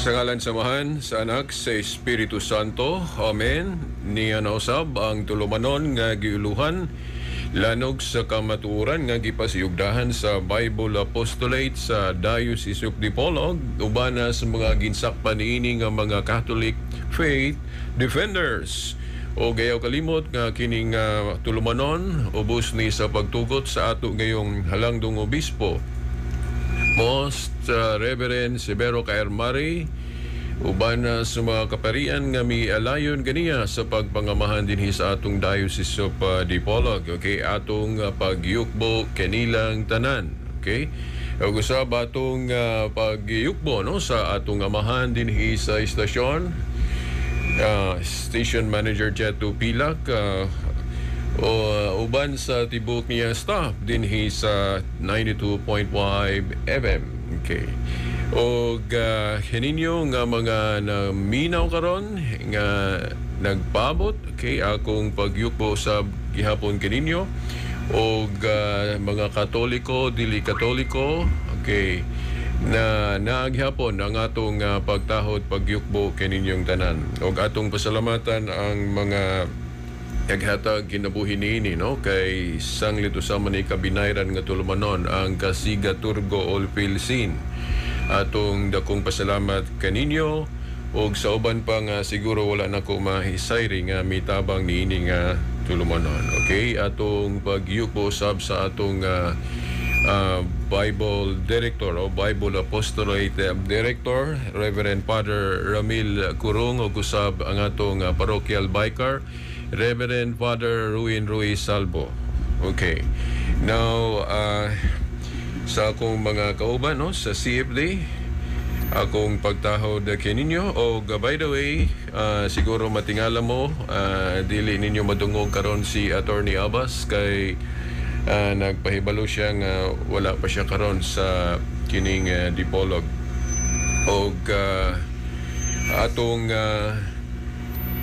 Sa ngalan sa Amahan, sa Anak, sa Espiritu Santo. Amen. Niya na usab ang tulumanon nga giuluhan lanog sa kamatuoran nga gipasiyugdahan sa Bible Apostolate sa Diocese of Dipolog uban sa mga ginsakpan niini nga mga Catholic Faith Defenders. O gayaw kalimot nga kining tulumanon ubos ni sa pagtugot sa ato ngayong halangdong obispo, Most Reverend Severo Caermari, uban na sa mga kaparian nga mialayon ganiya sa pagpangamahan dinhi sa atong Diocese of Dipolog. Okay, atong pagyukbo kanilang tanan. Okay? Ug usab atong pagyukbo, no, sa atong amahan dinhi sa istasyon, Station Manager Jeto Pilak, o uban sa tibok niya staff dinhi sa 92.5 FM. Okay. Og hininyo nga mga naminaw karon nga nagpaabot, okay, akong pagyukbo sa gihapon kaninyo og mga Katoliko, dili Katoliko, okay, na naaghapon ang atong pagtahod, pagyukbo kaninyong tanan. Og atong pasalamatan ang mga naghatag kinabuhi niini, no, kay sanglit usa man ni kabinayran nga tulumanon ang Kasiga Turgo Olpilsin. Atong dakong pasalamat kaninyo og sa uban pa nga siguro wala na ko mahisayri nga mitabang niini nga tulumanon. Okay, atong pagyukbo sab sa atong Bible Director o Bible Apostolate Director, Reverend Father Ramil Kurung, ug usab ang atong parochial vicar, Reverend Father Ruin Ruiz Salvo. Okay. Now, sa akong mga kauban, no, sa CFD, akong pagtahod kininyo. O by the way, siguro matingala mo, dili ninyo madungog karon si Attorney Abbas kay nagpahibalo siya nga wala pa siya karon sa kining Dipolog. Og atong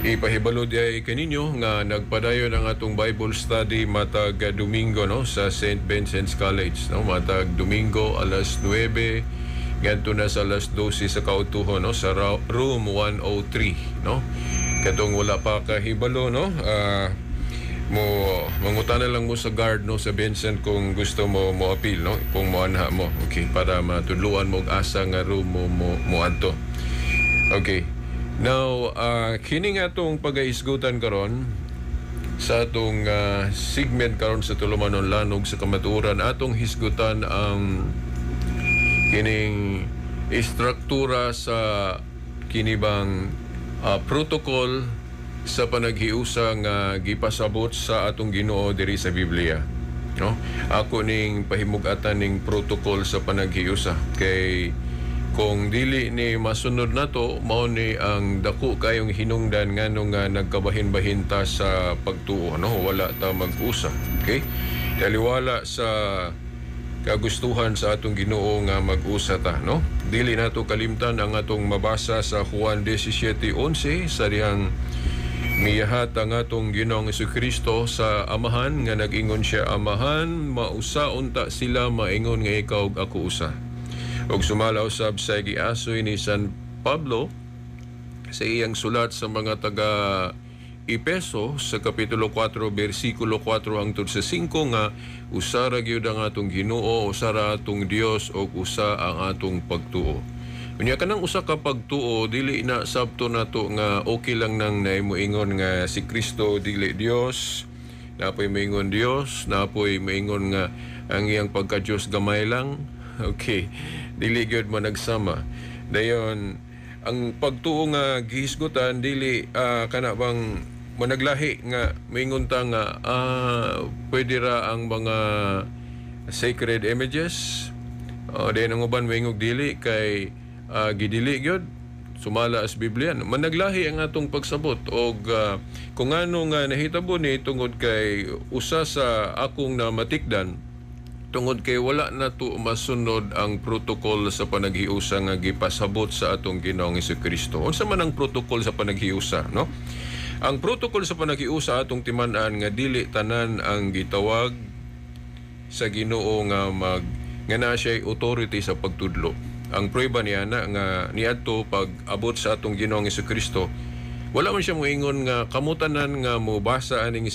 ipahibalo diay kaninyo nga nagpadayon ang atong Bible study matag Domingo, no, sa St. Vincent's College, no, matag Domingo alas 9 ngadto na sa alas 12 sa kautuhon, no, sa room 103, no. Katong wala pa kahibalo, no, mo mangutana lang mo sa guard, no, sa Vincent kung gusto mo mo apil, no, kung moanha mo, okay, para matudluan mo og asa nga room mo mo moadto. Okay. Now, kini nga atong pagahisgutan karon sa atong segment karon sa tulumanon lanog sa kamatuoran, atong hisgutan ang kining istruktura sa kinibang protocol sa panaghiusa nga gipasabot sa atong Ginoo diri sa Biblia. No? Ako ning pahimug-atan ning protocol sa panaghiusa kay kung dili ni masunod nato, mao ni ang dako kayong hinungdan ngano nga nagkabahin-bahin ta sa pagtuo, no, wala ta mag-usa. Okay, taliwala sa kagustuhan sa atong Ginoo nga mag-usa ta, no. Dili nato kalimtan ang atong mabasa sa Juan 17:11 sa dihang miyahat ang atong Ginoong Kristo sa Amahan nga nag-ingon siya, "Amahan, mausa unta sila maingon nga ikaw ug ako usa." Ug sumala usab sa giasoy ni San Pablo sa iyang sulat sa mga taga Epeso sa kapitulo 4 bersikulo 4 hangtod sa 5 nga usa ra gyud ang atong Ginoo, usa ra atong Dios ug usa ang atong pagtuo. Unya kanang usa ka pagtuo, dili na sabto nato nga okay lang nang naimoingon nga si Kristo dili Dios, napoy moingon Dios, napoy moingon nga ang iyang pagka-Dios gamay lang. Okay, dili gyud mo nagsama. Dayon ang pagtuo nga gihisgutan dili kana bang managlahi nga moingon ta nga pwede ra ang mga sacred images. Then ang uban moingog dili kay gidili gyud sumala as Biblia. Managlahi ang atong pagsabot og kung ano nga nahitabo ni tungod kay usa sa akong namatikdan tungod kay wala na to masunod ang protocol sa panaghiusa nga gipasabot sa atong Ginoong Kristo. Unsa man ang protocol sa panaghiusa, no? Ang protocol sa panaghiusa, atong timan-an nga dili tanan ang gitawag sa Ginoo nga mag nga naa siya'y authority sa pagtudlo. Ang prueba niya na nga niadto pag abot sa atong Ginoong Kristo, wala man siya moingon nga kamutanan nga mobasa aning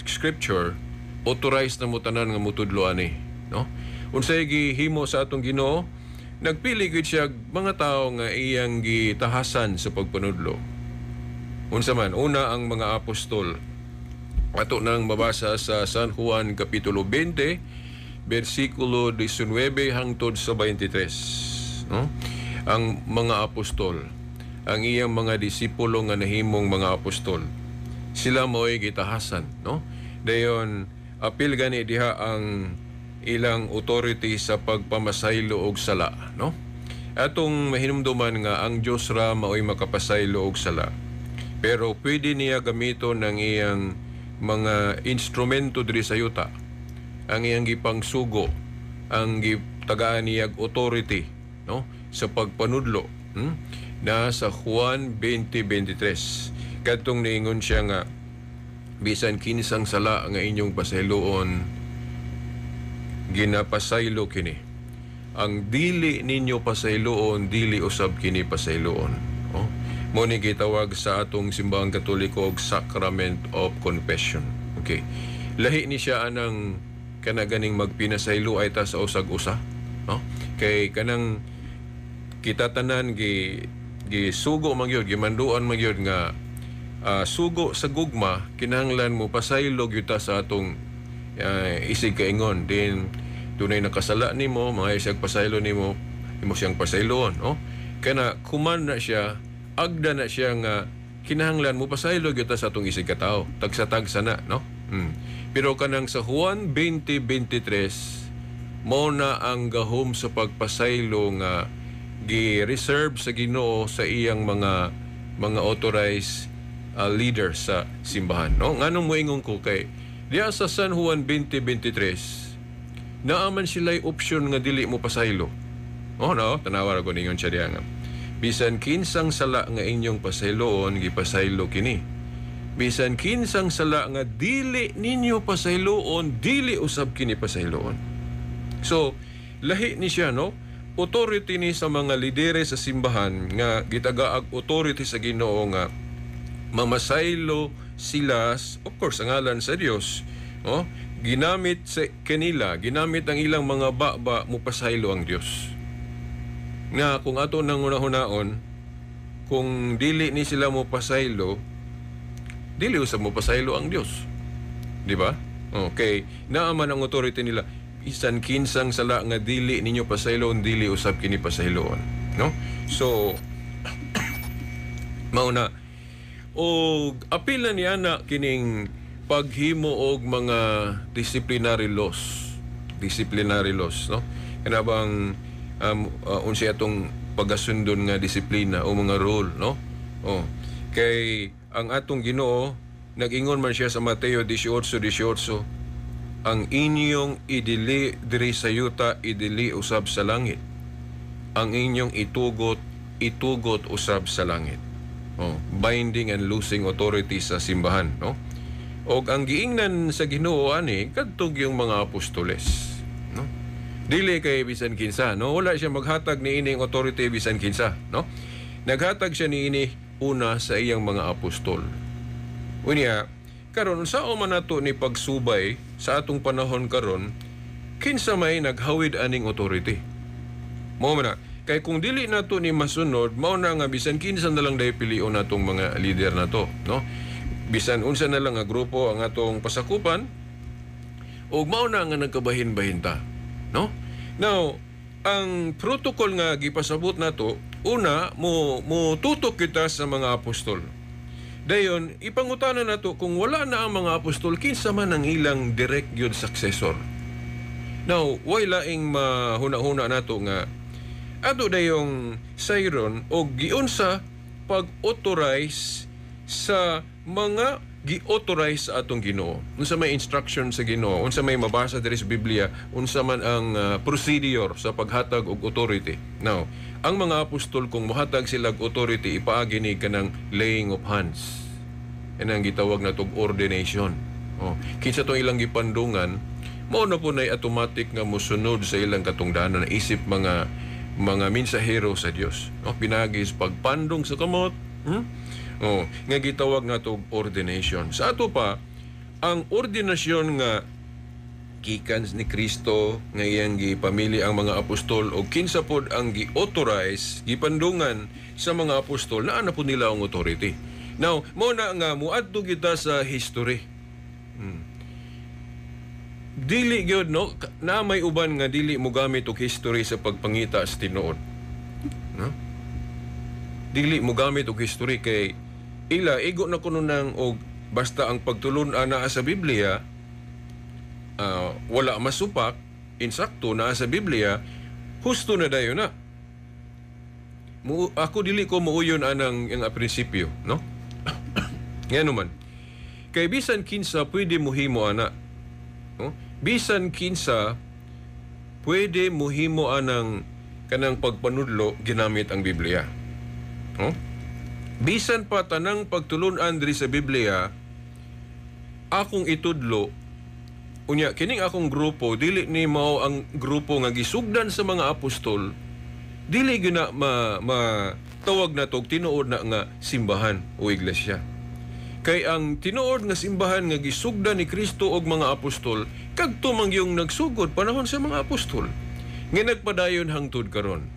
scripture, authorized na mo tanan nga motudlo ani, no? Unsay gihimo sa atong Ginoo? Nagpili gyud siya mga tawo nga iyang gitahasan sa pagpanudlo. Unsa man? Una, ang mga apostol. Ato nang mabasa sa San Juan kapitulo 20 bersikulo 19 hangtod sa 23, no? Ang mga apostol, ang iyang mga disipulo nga nahimong mga apostol, sila mo'y gitahasan, no? Dayon apil gani diha ang ilang authority sa pagpamasaylo og sala, no? Atong mahinumduman nga ang Dios ra mao'y makapasaylo og sala. Pero pwede niya gamiton ang iyang mga instrumento diri sa yuta. Ang iyang gipangsugo, ang gitagaan niyag authority, no, sa pagpanudlo. Na sa Juan 20:23. Kadtong niingon siya nga bisan kinsang sala nga inyong pasayloon, ginapasaylo kini. Ang dili ninyo pasayloon, dili usab kini pasayloon. Oh? Mo ni gitawag sa atong Simbahang Katoliko og Sacrament of Confession. Okay. Lahi ni siya anang kana ganing magpinasaylo ay ta sa usag usa, no? Kay kanang kita tanan gi gisugo man gyud, gimanduan man gyud nga sugo sa gugma, kinahanglan mo pasaylo gyud ta sa atong isig kaingon. Din dunay nakasala nimo, mga isig pasaylo nimo, imo siyang pasayloon, no? Kana kuman na siya, agda na siya nga kinahanglan mo pasaylo gyud ta sa atong isig katawo, tagsa-tagsa na, no? Pero kanang sa Juan 20:23, mao na ang gahom sa pagpasaylo nga gi-reserve sa Ginoo sa iyang mga authorized leaders sa simbahan, no? Nganong moingon ko? Kay diya sa San Juan 20:23, naaman sila'y option nga dili mo pasaylo. Oh no, tanawa ra ko, ningon siya diya nga bisan kinsang sala nga inyong pasayloon, gipasaylo kini. Bisan kinsang sala nga dili ninyo pasayloon, dili usab kini pasayloon. So, lahi ni siya, no? Authority ni sa mga lidere sa simbahan nga gitagaag authority sa Ginoo nga mamasaylo sila, of course, ang ngalan sa Dios, no? Ginamit sa kanila, ginamit ang ilang mga baba mupasaylo ang Dios. Nga kung ato nang hunahunaon, kung dili ni sila mo pasaylo, dili usab mo pasaylo ang Dios. Di ba? Okay, naaman ang authority nila, bisan kinsang sala nga dili ninyo pasayloon, dili usab kini pasayloon, no? So mao na og apil na niya na kining paghimo og mga disciplinary laws, disciplinary laws, no? Kana bang unsay atong pagasundon nga disiplina o mga rule, no? Oh, kay ang atong Ginoo nag-ingon man siya sa Mateo 18:18, "Ang inyong idili diri sa yuta, idili usab sa langit. Ang inyong itugot, itugot usab sa langit." Oh, binding and loosing authority sa simbahan, no? Og ang giingnan sa Ginoo ani kadtog yung mga apostoles, no? Dili kay bisan kinsa, no? Wala siya maghatag ni ining authority bisan kinsa, no? Naghatag siya niini una sa iyang mga apostol. Unya, karon, unsa man nato ni pagsubay sa atong panahon karon, kinsa may naghawid aning authority? Mao man na kay kung dili nato ni masunod, mao na nga bisan kinsa na lang dahil pilion natong mga leader nato, no? Bisan unsa na lang nga grupo ang atong pasakupan ug mao na nga nagkabahin-bahin ta, no? Now, ang protocol nga gipasabot nato, una mo mo tutok kita sa mga apostol. Dayon ipangutana nato, kung wala na ang mga apostol, kinsa man ang ilang direct gyud successor? Now, way laing mahuna-huna nato nga ato dayong sayron og giunsa pag-authorize sa mga gi-authorize sa atong Ginoo. Unsa may instruction sa Ginoo, unsa may mabasa diri sa Biblia, unsa man ang procedure sa paghatag og authority? Now, ang mga apostol, kung mohatag sila og authority, ipaagi ni kanang laying of hands. Yan ang gitawag na tog ordination. Oh, kinsa tong ilang gipandungan, mao na po nay automatic nga mosunod sa ilang katungdanan isip mga Mga mensahero sa Dios, no? Pinaagi sa pagpandong sa kamot, Oh, nga gitawag nato og ordination. Sa ato pa, ang ordinasyon nga gikan ni Kristo nga iyang gipamili ang mga apostol o kinsa pod ang gi-authorize, gipandungan sa mga apostol, naa na po nila ang authority. Now, mo na nga muadto kita sa history. Dili gyud, no, na may uban nga dili mo gamit og history sa pagpangita sa tinuod. No? Dili mo gamit og history kay ila igo na kuno nang og basta ang pagtulun-an naa sa Biblia, wala masupak, insakto naa sa Biblia, husto na dayon na. Ako dili ko muuyon anang ang prinsipyo, no? Ngano man? Kay bisan kinsa pwede mohimo ana. No? Bisan kinsa pwede mohimo anang kanang pagpanudlo ginamit ang Biblia. No? Bisan pa tanang pagtulun-an diri sa Biblia akong itudlo, unya kining akong grupo dili ni mao ang grupo nga gisugdan sa mga apostol, dili gyud na ma tawag na tog tinuod na nga simbahan o iglesia. Kay ang tinuod nga simbahan nga gisugdan ni Kristo og mga apostol, kadto man yung nagsugod panahon sa mga apostol nga nagpadayon hangtod karon.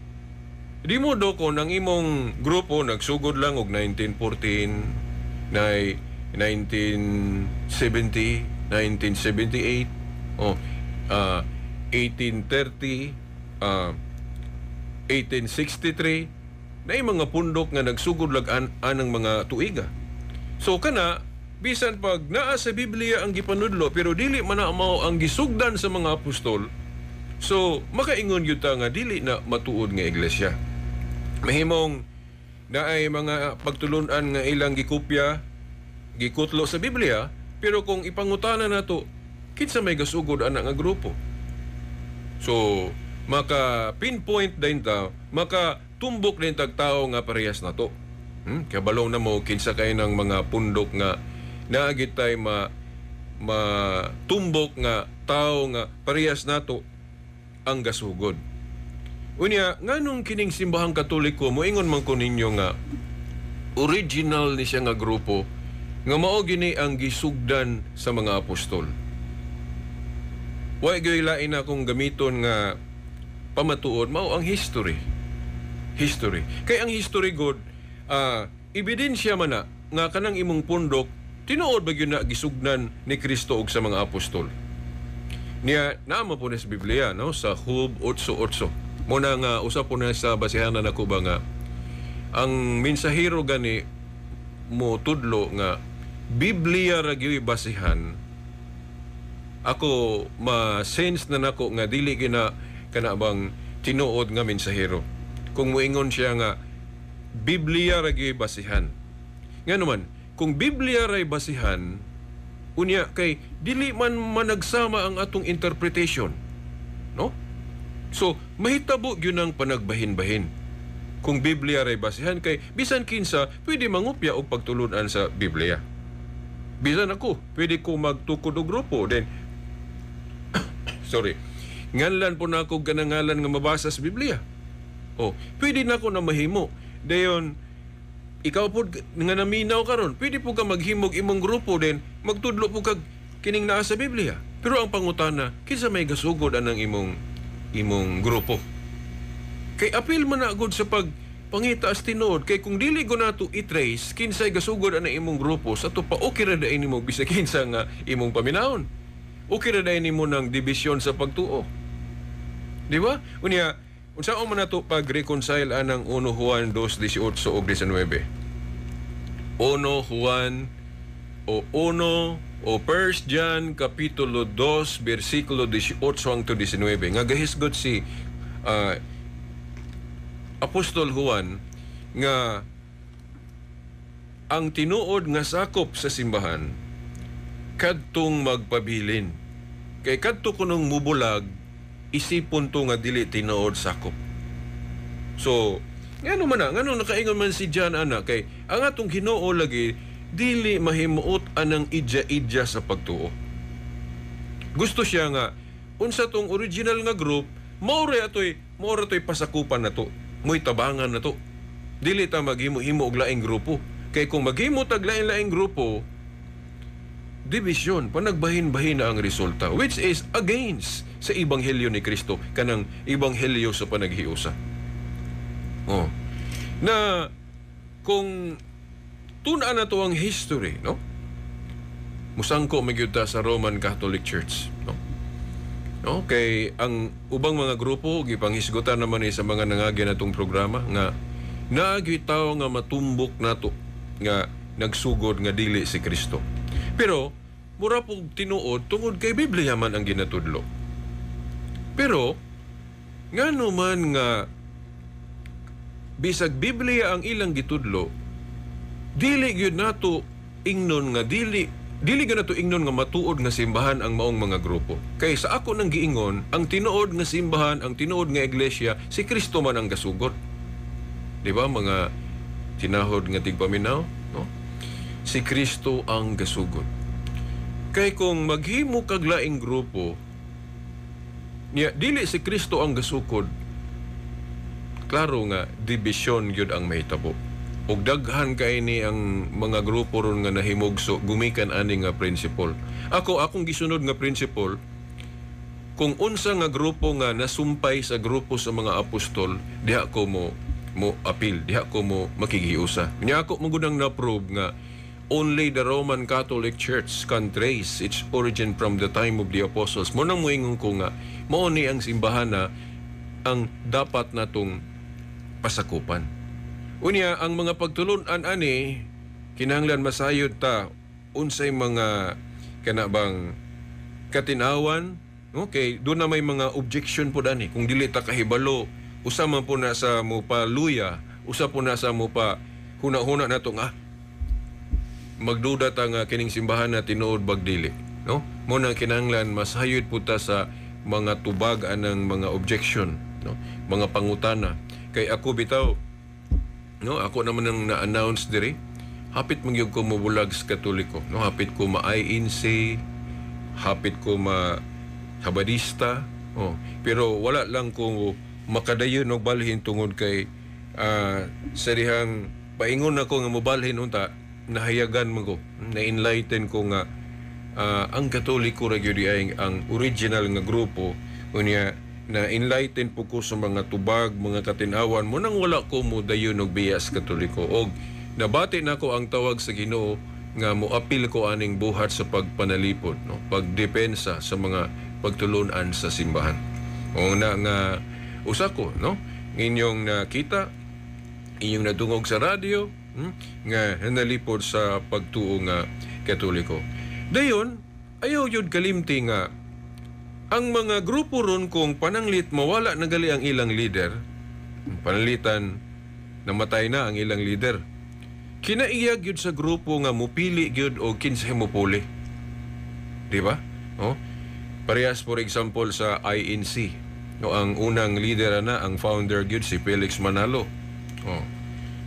Di mo do kon ang imong grupo nagsugod lang og 1914, nay 1970, 1978, oh, 1830, 1863, na mga pundok nga nagsugod lag anang mga tuiga. So kana, bisan pag naa sa Biblia ang gipanudlo pero dili man na mao ang gisugdan sa mga apostol, so makaingon gyud ta nga dili na matuod nga iglesia. Mahimong naay mga pagtulunan nga ilang gikopya, gikutlo sa Biblia, pero kung ipangutana nato, kinsa may gasugod ana nga grupo? So maka pinpoint din ta, maka tumbok din tag tao nga parehas nato. Kabalo na mo kinsa kay ng mga pundok nga naagit tay ma matumbok nga tao nga parehas nato ang gasugod. Unya, nganong kining simbahang Katoliko moingon man ko ninyo nga original ni siya nga grupo nga mao gini ang gisugdan sa mga apostol. Wa gyoy lain akong gamiton nga pamatuod, mao ang history. History. Kay ang history god, ebidensya man na nga kanang imong pundok tinuod ba gyud na gisugdan ni Kristo og sa mga apostol. Niya naa po na sa Biblia, no, sa Job 8:8. Muna nga usa po na sa basihanan nako ba nga ang mensahero gani mo tudlo nga Biblia ra gyud basihan. Ako ma-sense na nako nga dili gina kana bang tinuod nga mensahero kung moingon siya nga Biblia ra gyud basihan. Ngano man, kung Biblia ra basihan, unya kay dili man managsama ang atong interpretation, no? So mahitabo gyud ang panagbahin-bahin kung Biblia ra basihan, kay bisan kinsa pwede mangupya og pagtulun-an sa Biblia. Bisan ako, pwede ko magtukod og grupo then sorry, nganlan po na ako ganangalan nga mabasa sa Biblia. Oh, pwede na ako na mahimo. Dayon ikaw po nga naminaw karon, pwede po ka maghimog imong grupo then magtudlo po kag kining naa sa Biblia. Pero ang pangutana, kinsa may gasugod anang imong imong grupo? Kay apil man na gud sa pagpangita as tinuod, kay kung dili go nato i-trace kinsay gasugod anang imong grupo, sa to pa okay ra dayon nimo bisag kinsa nga imong paminawon. Okay ra dayon nimo ng dibisyon sa pagtuo. Di ba? Unya, unsaon man nato pag-reconcile anang 1 Juan 2:18 ug 19? 1 Juan o 1 o 1 John kapitulo 2 bersikulo 18 hangtod 19 nga gahisgot si Apostol Juan nga ang tinuod nga sakop sa simbahan kadtong magpabilin. Kay kadto kunong mubulag, isipon to nga dili tinuod sakop. So, ngano man na, ngano nakaingon man si John ana, kay ang atong Ginoo lagi dili mahimuot anang idya-idya sa pagtuo. Gusto siya nga unsa tong original nga group, mao ra atoy Mao ra to'y pasakupan nato. Mo'y tabangan nato. Dili ta maghimo-himo og laing grupo. Kay kung maghimo tag lain-laing grupo, division, panagbahin-bahin na ang resulta, which is against sa ebanghelyo ni Kristo, kanang ebanghelyo sa panaghiusa. Oh. Na kung tun-an na to ang history, no? Musangko magyud ta sa Roman Catholic Church, no? No, kay ang ubang mga grupo gipanghisgutan naman ni sa mga nangagi natong programa nga naa gyud tawo nga matumbok nato nga nagsugod nga dili si Kristo. Pero mura pug tinuod tungod kay Biblia man ang ginatudlo. Pero ngano man nga bisag Biblia ang ilang gitudlo, dili gyud nato ingnon nga dili dili gyud nato ingnon nga matuod nga simbahan ang maong mga grupo. Kay sa ako nang giingon, ang tinuod nga simbahan, ang tinuod nga iglesia, si Kristo man ang gasugod. Di ba, mga tinahod nga tigpaminaw, no? Si Kristo ang gasugod. Kay kung maghimo kag laing grupo, niya dili si Kristo ang gasukod, klaro nga division gyud ang mahitabo. Ug daghan kay ni ang mga grupo ron nga nahimugso gumikan ani nga principle. Ako, akong gisunod nga principle, kung unsa nga grupo nga nasumpay sa grupo sa mga apostol, diha ko mo apil, diha ko mo makighiusa. Nya ako mo gudang na-prove nga only the Roman Catholic Church can trace its origin from the time of the apostles. Mo nang moingon ko nga mao ni ang simbahan na ang dapat natong pasakupan. Unya, ang mga pagtulun-an ani kinahanglan masayod ta unsay mga kana bang katinawan. Okay, doon na may mga objection po dani kung dili ta kahibalo. Usa man po na sa mupaluya, usa po na sa mupa huna-huna nato nga magduda ta nga kining simbahan na tinuod bag dili, no? Mo na kinahanglan masayod po ta sa mga tubag anang mga objection, no, mga pangutana. Kay ako bitaw, no, ako naman ang na-announce diri, hapit man gyud ko mobulag sa Katoliko, no? Hapit ko ma-INC, hapit ko ma Habadista, oh. Pero wala lang ko makadayon og balhin tungod kay sa dihang paingon ako nga mobalhin unta, nahayagan mo ko, na-enlighten ko nga ang Katoliko ra gyud ay ang original nga grupo. Unya na enlighten po ko sa mga tubag, mga katinawan mo nang wala ko mo dayon og biya sa Katoliko, og nabati nako ang tawag sa Ginoo nga moapil ko aning buhat sa pagpanalipod, no, pagdepensa sa mga pagtulunan sa simbahan. O na nga usa ko, no, inyong nakita, inyong nadungog sa radyo, nga nalipod sa pagtuo nga Katoliko. Dayon, ayaw yun kalimti nga ang mga grupo ron, kung pananglit mawala na gali ang ilang leader, pananglitan namatay na ang ilang leader, kinaiyag yun sa grupo nga mupili gyud o kinsay mupuli. Di ba? Oh? Parehas, for example, sa INC. No, ang unang leader na, ang founder gyud si Felix Manalo. Oh.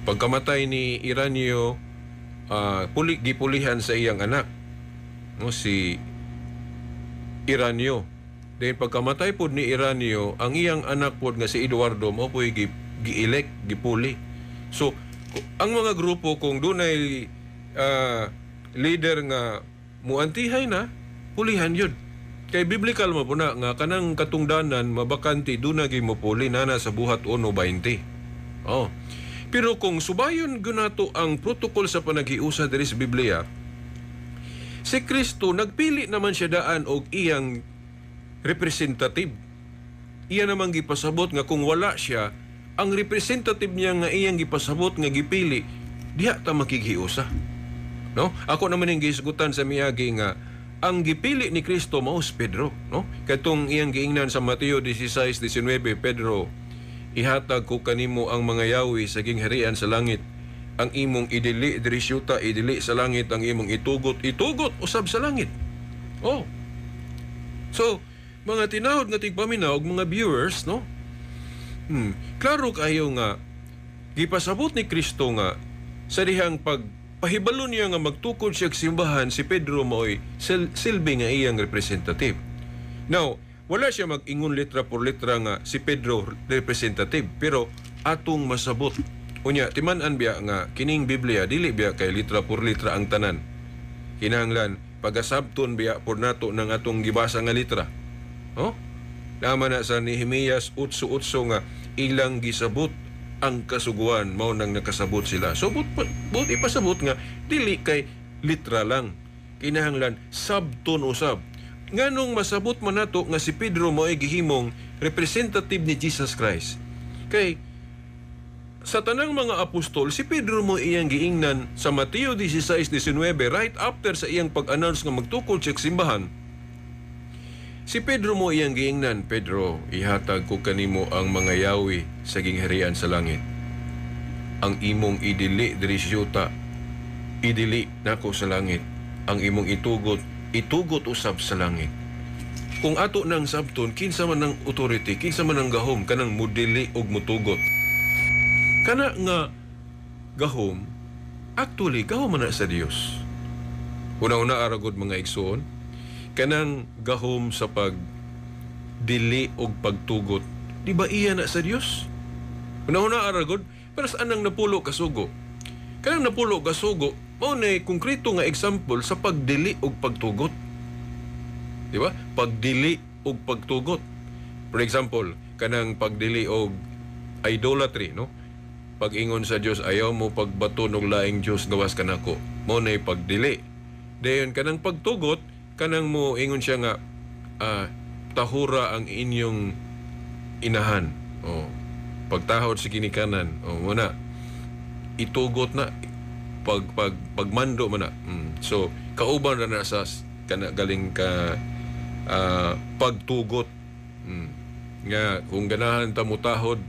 Pagkamatay ni Iranio, puli, gipulihan sa iyang anak, no, si Iranio. Then pagkamatay pod ni Iranio, ang iyang anak pod nga si Eduardo mo po'y gi-elect, gipuli. So, ang mga grupo, kung dunay leader nga muantihay na, pulihan yun. Kay biblical mo po na nga kanang katungdanan mabakante, duna gyud mopuli nana sa Buhat 1:20. Oh. Pero kung subayon gunato ang protocol sa panaghiusa diri sa Biblia, si Kristo nagpili naman siya daan og iyang representative. Iya namang gipasabot nga kung wala siya, ang representative niya nga iyang gipasabot nga gipili, diha ta makighiusa. No? Ako naman yung gihisgutan sa miagi nga ang gipili ni Kristo mao si Pedro, no? Katong iyang giingnan sa Mateo 16:19, "Pedro, ihatag ko kanimo ang mga yawi sa gingharian sa langit. Ang imong idili diri syuta, idili sa langit, ang imong itugot, itugot usab sa langit." Oh. So, mga tinahod nga tigpaminaw ug mga viewers, no? Klaro kayo nga gipasabot ni Kristo nga sa dihang pag pahibalo niya nga magtukod siya og simbahan, si Pedro mo'y silbi nga iyang representative. Now, Wala siya mag-ingon litra por litra nga si Pedro representative, pero atong masabot. Unya, timan-an biya nga kining Biblia dili biya kay litra por litra ang tanan. Kinahanglan pagasabton biya por nato ng atong gibasa nga litra. Oh? Naman na sa Nehemias 8:8 nga ilang gisabot ang kasuguan, mao nang nakasabot sila. So but ipasabot nga dili kay litra lang. Kinahanglan sabton usab. Nganong masabot man nato nga si Pedro mo'y gihimong representative ni Jesus Christ? Kay sa tanang mga apostol, si Pedro mo iyang giingnan sa Mateo 16:19, right after sa iyang pag-announce nga magtukod siya simbahan. Si Pedro mo iyang giingnan, "Pedro, ihatag ko kanimo ang mga yawi sa gingharian sa langit. Ang imong idili diri sa yuta, idili nako sa langit. Ang imong itugot, itugot usab sa langit." Kung ato nang sabton, kinsa man ang authority, kinsa man ang gahom kanang mudili og mutugot? Kana nga gahom, actually gahom man na sa Dios. Una-una aragod, mga igsoon, kanang gahom sa pag dili og pagtugot, di ba iya na sa Dios? Una-una aragod, pero sa anang napulo kasugo? Kanang napulo kasugo, mao na konkreto nga example sa pagdili og pagtugot. Di ba? Pagdili og pagtugot. For example, kanang pagdili og idolatry, no? Pag-ingon sa Dios, "Ayaw mo pagbaton og laing Dios gawas kanako." Mao na pagdili. Dayon kanang pagtugot, kanang mo ingon siya nga tahura ang inyong inahan. Oh, pagtahod sa ginikanan. Oh, mao na itugot na pag pag pagmando man na. So kauban ra na sa kana galing ka pagtugot. Nga kung ganahan ta mutahod,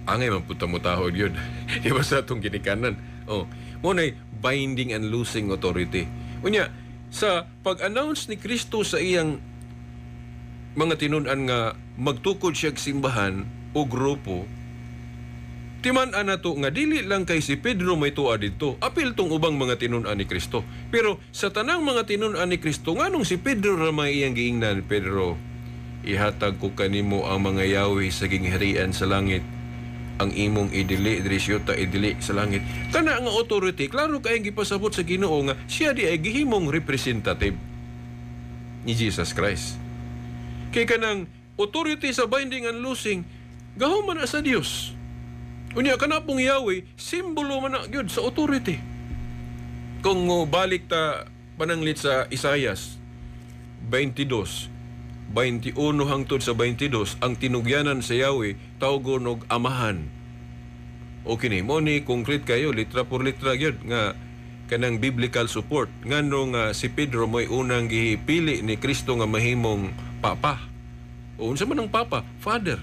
angay man pud ta mutahod yun. Di ba, sa atong ginikanan? Oh, mao nay binding and loosing authority. Unya, sa pag-announce ni Kristo sa iyang mga tinun-an nga magtukod siya simbahan o grupo, timan-an nato nga dili lang kay si Pedro may tuwa didto. Apil tong ubang mga tinun-an ni Kristo. Pero sa tanang mga tinun-an ni Kristo, nganong si Pedro ra may iyang giingnan, "Pedro, ihatag ko kanimo ang mga yawi sa gingharian sa langit. Ang imong idili diri sa yuta, idili sa langit." Kana nga authority, klaro kay gipasabot sa Ginoo nga siya di ay gihimong representative ni Jesus Christ. Kay kanang authority sa binding and loosing, gahom man na sa Dios. Unya, kana pong Yahweh, simbolo man na gyud sa authority. Kung mo balik ta pananglit sa Isayas 22, 21 hangtod sa 22, ang tinugyanan sa Yahweh tawgon og Amahan. Okay ni mo ni concrete kayo, litra por litra gyud nga kanang biblical support ngano nga si Pedro mo'y unang gipili ni Kristo nga mahimong papa. O unsa man ang papa? Father.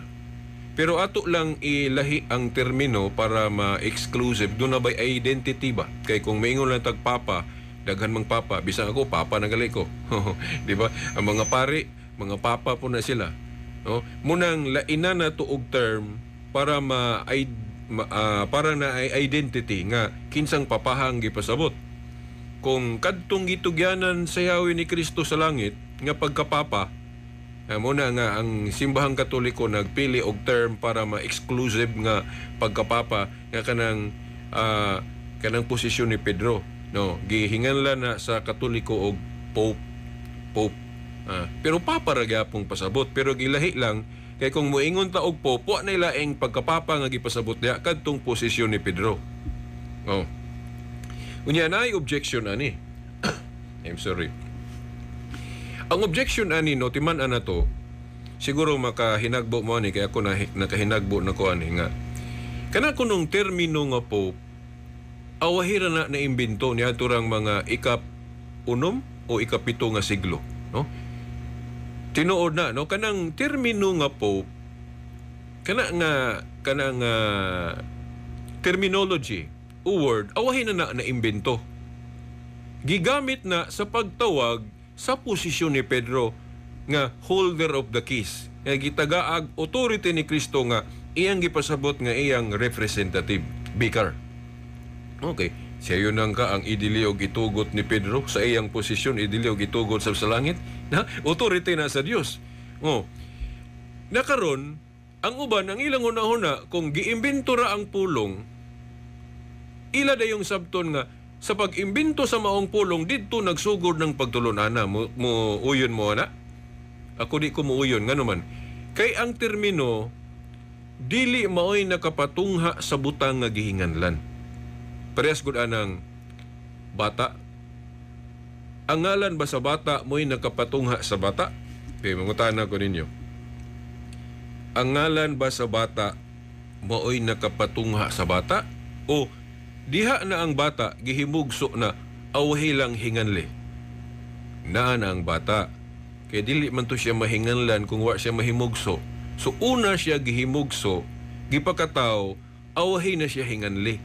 Pero ato lang ilahi ang termino para ma-exclusive. Doon na ba'y identity ba? Kay kung maingon lang tag papa, daghan mang papa, bisan ako, papa na gali ko. Di ba? Ang mga pari, mga papa po na sila. No? Munang lainan na to og term para na ay identity nga kinsang papahang gipasabot. Kung kadtong gitugyanan sa Yahweh ni Kristo sa langit nga pagkapapa, muna nga ang simbahang Katoliko nagpili og term para ma-exclusive nga pagkapapa nga kanang posisyon ni Pedro, no? Gihinganlan na sa Katoliko og Pope, Pope. Pero papa ra gyapong pasabot, pero gilahi lang kay kung moingon ta og Pope, wa na laing pagkapapa nga gipasabot diha kadtong posisyon ni Pedro. Oh. Unya, naay objection ani. I'm sorry. Ang objection ani, no, timan-an na to, siguro makahinagbo mo ani kay ako na nakahinagbo na ko ani nga kana kunong termino nga Pope, awahira na naimbento niya turang mga ikaunom o 7 nga siglo, no? Tinuod na, no, kanang termino nga Pope, kana nga terminology o word, awahin na na naimbento. Gigamit na sa pagtawag sa posisyon ni Pedro nga holder of the keys, nga gitagaag authority ni Kristo nga iyang gipasabot nga iyang representative, vicar. Okay, siya yun ang ka ang idili og itugot ni Pedro sa iyang posisyon, idili og itugot sa langit na authority na sa Dios. Oh. Nakaron, ang uban ang ilang hunahuna kung giimbento ra ang pulong, ila dayong sabton nga sa pag-imbento sa maong pulong didto nagsugod ng pagtulon-ana. Mo uyon mo ana? Ako di ko muuyon, ngano man kay ang termino dili maoy nakapatungha sa butang nga gihinganlan. Parehas gud anang bata. Ang ngalan ba sa bata mo'y nakapatungha sa bata? Okay, mangutana ko ninyo. Ang ngalan ba sa bata maoy nakapatungha sa bata? O diha na ang bata gihimugso na awhi lang hinganli? Naa na ang bata. Kay dili man to siya mahinganlan kung wa siya mahimugso. So una siya gihimugso, gipakataw, awhi na siya hinganli.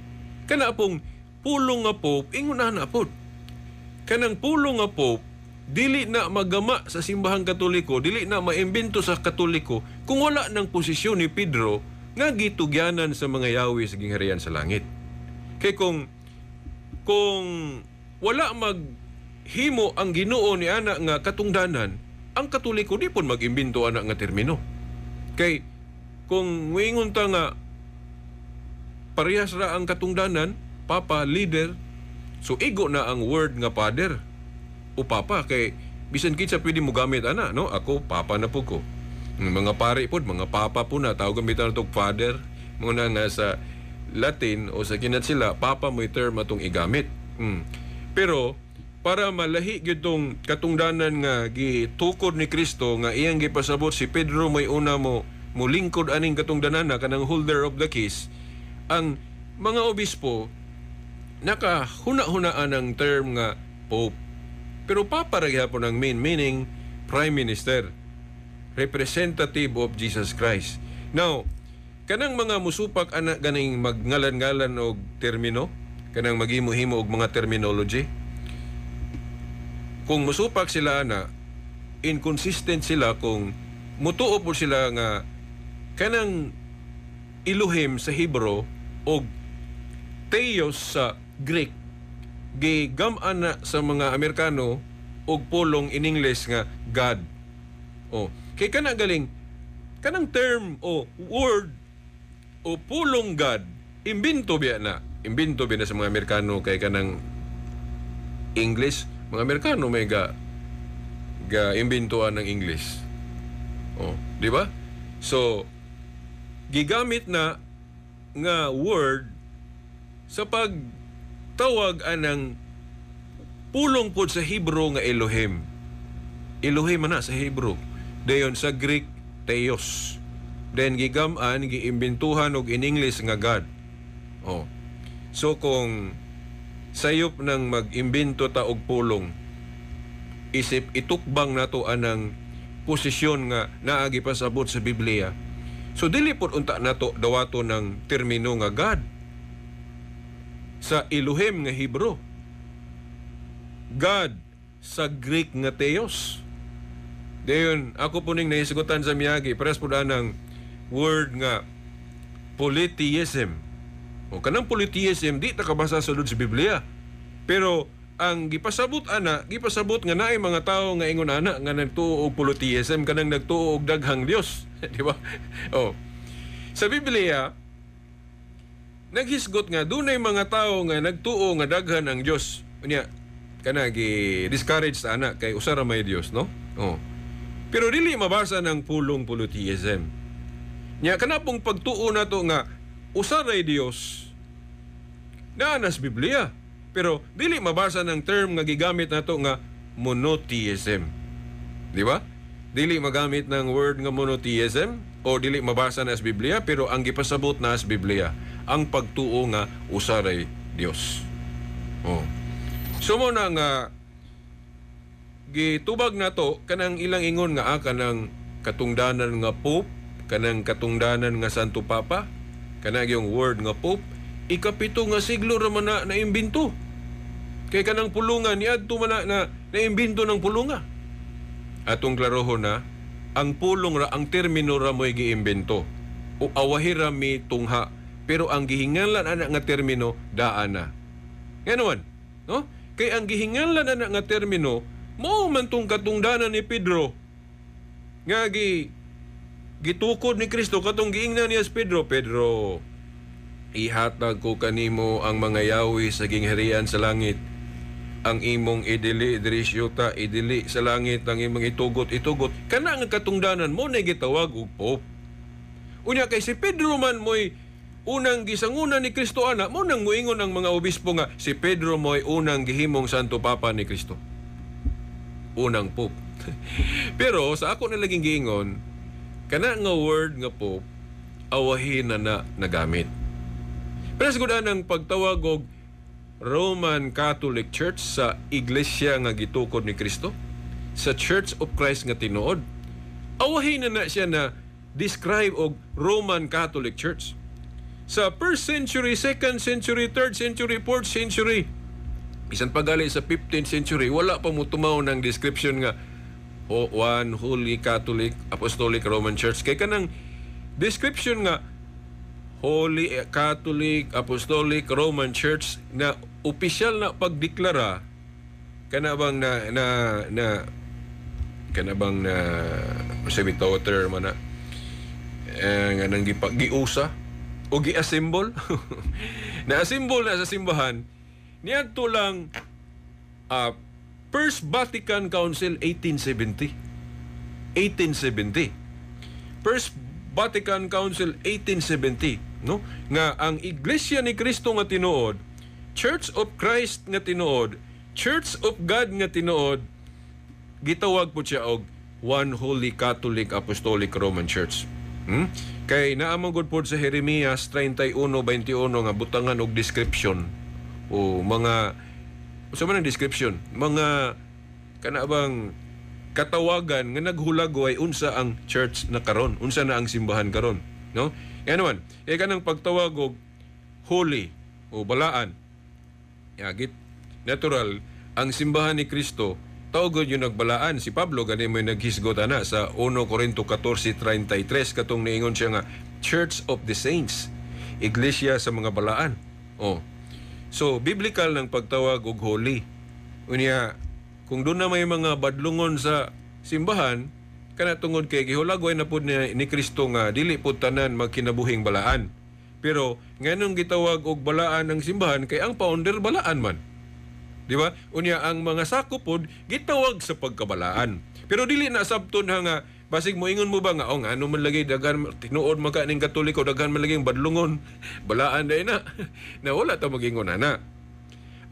Kana pong pulong nga Pope, ingon na pod. Kanang pulong nga Pope, dili na magama sa simbahang Katoliko, dili na maimbento sa Katoliko kung wala ng posisyon ni Pedro nga gitugyanan sa mga yawi sa gingharian sa langit. Kay kung wala maghimo ang Ginoo ni ana nga katungdanan, ang Katoliko di pud mag-imbento ana nga termino. Kay kung muingon ta nga parehas ra ang katungdanan, papa, leader, so igo na ang word nga father o papa, kay bisan kinsa pwede mo gamit ana, no? Ako papa na pud ko. Mga pare pud, mga papa po na tawag gamitan natong father. Muna nga sa Latin o sa kinat sila, papa mo'y term atong igamit. Pero para malahi gyud tong katungdanan nga gitukod ni Kristo nga iyang gipasabot si Pedro may una mo mulingkod aning katungdanan na kanang holder of the keys, ang mga obispo nakahuna-hunaan ang term nga Pope. Pero papa ra gihapon ang main meaning, prime minister, representative of Jesus Christ. Now, kanang mga musupak ana ganing magngalan-ngalan og termino, kanang maghimo-himo og mga terminology, kung musupak sila ana, inconsistent sila kung mutuo po sila nga kanang Elohim sa Hebrew og Theos sa Greek gigam-an na sa mga Amerikano og pulong in English nga God. O, kay kana galing kanang term o word o pulong God, imbento biya na. Imbento biya na sa mga Amerikano kay kanang English, mga Amerikano may ga ga imbintuan ng English. O, di ba? So gigamit na nga word sa pagtawag anang pulong pod sa Hebrew nga Elohim. Elohim man na sa Hebrew. Dayon sa Greek, Theos. Then gigam-an, giimbentuhan og in English nga God. Oh. So kung sayop nang mag-imbento ta og pulong, isip itukbang nato anang posisyon nga naagi pasabot sa Biblia. So dili pod unta nato dawato ng termino nga God sa Elohim nga Hebrew, God sa Greek nga Theos. Dayon ako po ning nahisgutan sa miyagi, pares po anang word nga polytheism. O kanang polytheism di ta kabasa sa sulod sa Biblia. Pero ang gipasabot ana, gipasabot nga naay mga tawo nga ingon ana nga nagtuo og polytheism, kanang nagtuo og daghang Dios, di ba? O. Sa Biblia naghisgot nga dunay mga tawo nga nagtuo nga daghan ang Dios. Unya kana gi discourage sa ana kay usa ra may Dios, no? O. Pero dili mabasa ng pulong polytheism. Nya kana pong pagtuo nato nga usa ray Dios naa nas Biblia. Pero dili mabasa ng term nga gigamit nato nga monotheism. Di ba? Dili magamit ng word nga monotheism o dili mabasa na sa Biblia, pero ang gipasabot na sa Biblia ang pagtuo nga usa ray Dios. Oh. So mo na nga gitubag nato kanang ilang ingon nga kanang katungdanan nga Pope, kanang katungdanan nga Santo Papa, kanang yung word nga Pope, 7 nga siglo ra man na naimbento. Kay kanang pulungan niadto man na naimbento ng pulunga. Atong klarohon na ang pulong ra, ang termino ra mo'y giimbento o awahi ra mi tungha, pero ang gihinganlan ana nga termino daan na. Ngano man, no? Kay ang gihinganlan ana nga termino mao man tong katungdanan ni Pedro. Nga gitukod ni Kristo katong giingnan niya si Pedro, "Pedro, ihatag ko kanimo ang mga yawi sa gingharian sa langit. Ang imong idili diri sa yuta, idili sa langit, ang imong itugot, itugot." Kana nga katungdanan mo na gitawag og Pope. Unya kay si Pedro man mo'y unang gisanguna ni Kristo ana, mo nang muingon ang mga obispo nga si Pedro mo'y unang gihimong Santo Papa ni Kristo. Unang Pope. Pero sa ako na laging giingon, kana nga word nga Pope, awahin na na nagamit. Pero siguro ang pagtawag og Roman Catholic Church sa iglesia nga gitukod ni Kristo, sa Church of Christ nga tinuod, awahin na na siya na describe og Roman Catholic Church. Sa first century, second century, third century, fourth century, bisan pagali sa 15th century, wala pa mo tumaw ng description nga One Holy Catholic Apostolic Roman Church. Kay kanang description nga Holy Catholic Apostolic Roman Church na opisyal na pagdeklara, kana bang na na na kana bang na usa bitaw term na nga nang giusa o gi-assemble, na-assemble na sa simbahan niadto lang First Vatican Council 1870. 1870, First Vatican Council 1870, no, nga ang Iglesia ni Kristo nga tinuod, Church of Christ nga tinuod, Church of God nga tinuod, gitawag po siya og One Holy Catholic Apostolic Roman Church. Kay naa man gud pod sa Jeremias 31:21 nga butangan og description o mga, unsa man ang description, mga kana bang katawagan nga naghulagway unsa ang church na karon, unsa na ang simbahan karon, no? Kaya naman, eh kanang pagtawag og holy o balaan, yagit natural ang simbahan ni Kristo tawag yun nagbalaan. Si Pablo gani mo naghisgot ana sa 1 Corinto 14:33, katong niingon siya nga Church of the Saints, iglesia sa mga balaan. Oh. So biblical ng pagtawag og holy. Unya kung doon na may mga badlungon sa simbahan, kana tungod kay gihulagway na pud ni Kristo nga dili pud tanan magkinabuhing balaan. Pero nganong gitawag og balaan ang simbahan? Kay ang founder balaan man. Di ba? Unya ang mga sakop pod gitawag sa pagkabalaan. Pero dili na sabton ha nga basig moingon mo ba nga, "Oh, ngano man lagi daghan, tinuod man ka ning Katoliko, daghan man lagi badlungon, balaan dai na." Na wala ta magingon ana.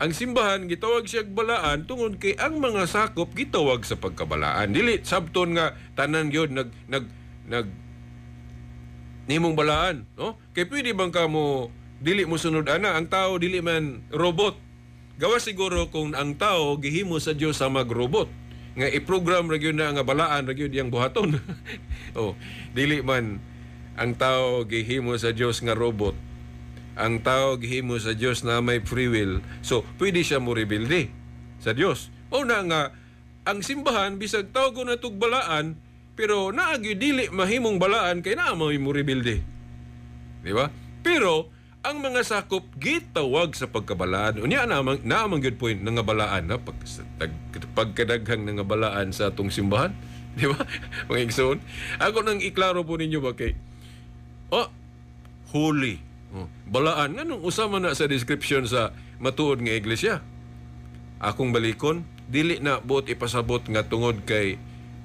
Ang simbahan gitawag siya balaan tungod kay ang mga sakop gitawag sa pagkabalaan. Dili sabton nga tanan gyud nag nag nag nimong balaan, no? Kay pwede bang kamo dili mo sunod ana? Ang tao dili man robot. Gawa siguro kung ang tao gihimo sa Dios sa mag-robot nga i-program ra gyud na nga balaan ra gyud iyang buhaton. Oh, dili man ang tao gihimo sa Dios nga robot. Ang tao gihimo sa Dios na may free will. So, pwede siya mo rebelde sa Dios. O na nga ang simbahan bisag tawag na tug balaan, pero naa gyud dili mahimong balaan kay naa mo rebelde. Di ba? Pero ang mga sakop gitawag sa pagkabalaan. Unya naman naamang good point nga balaan na pagkadaghang nga balaan sa atong simbahan, di ba? Mga igsoon, ako nang iklaro po ninyo ba kay oh, holy. Oh, balaan, nganong usa man na sa description sa matuod nga iglesia? Akong balikon, dili na buot ipasabot nga tungod kay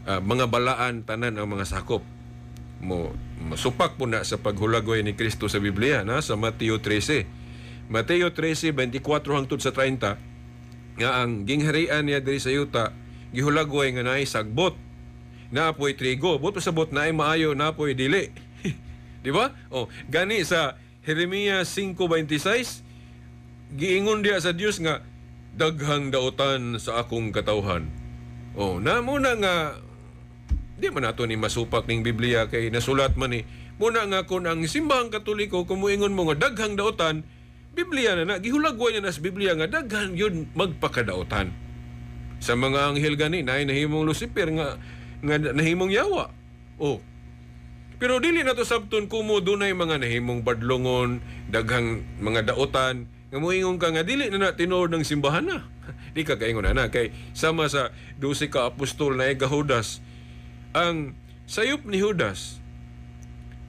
mga balaan tanan ang mga sakop. Mo masupak po na sa paghulagway ni Kristo sa Biblia na sa Mateo 13. Mateo 13:24 hangtod sa 30 nga ang gingharian niya diri sa yuta gihulagway nga naay sagbot. Naapoy trigo, buot pasabot naay maayo, naapoy dili. Di ba? Oh, gani sa Jeremias 5:26 giingon diya sa Dios nga daghang daotan sa akong katawhan. Oh, na muna nga di man nato ni masupak ning Biblia kay nasulat man ni. Muna nga kun ang simbahang Katoliko, kung moingon mo nga daghang daotan, Biblia na na gihulagway na sa Biblia nga daghan yun magpakadaotan. Sa mga anghel gani naay nahimong Lucifer nga nga nahimong yawa. Oh. Pero dili na to sabton kumo dunay mga nahimong badlongon, daghang mga daotan, nga moingon ka nga dili na na tinuod ng simbahan na. Di ka kaingon na kay sama sa 12 ka apostol na Judas. Ang Sayop ni Judas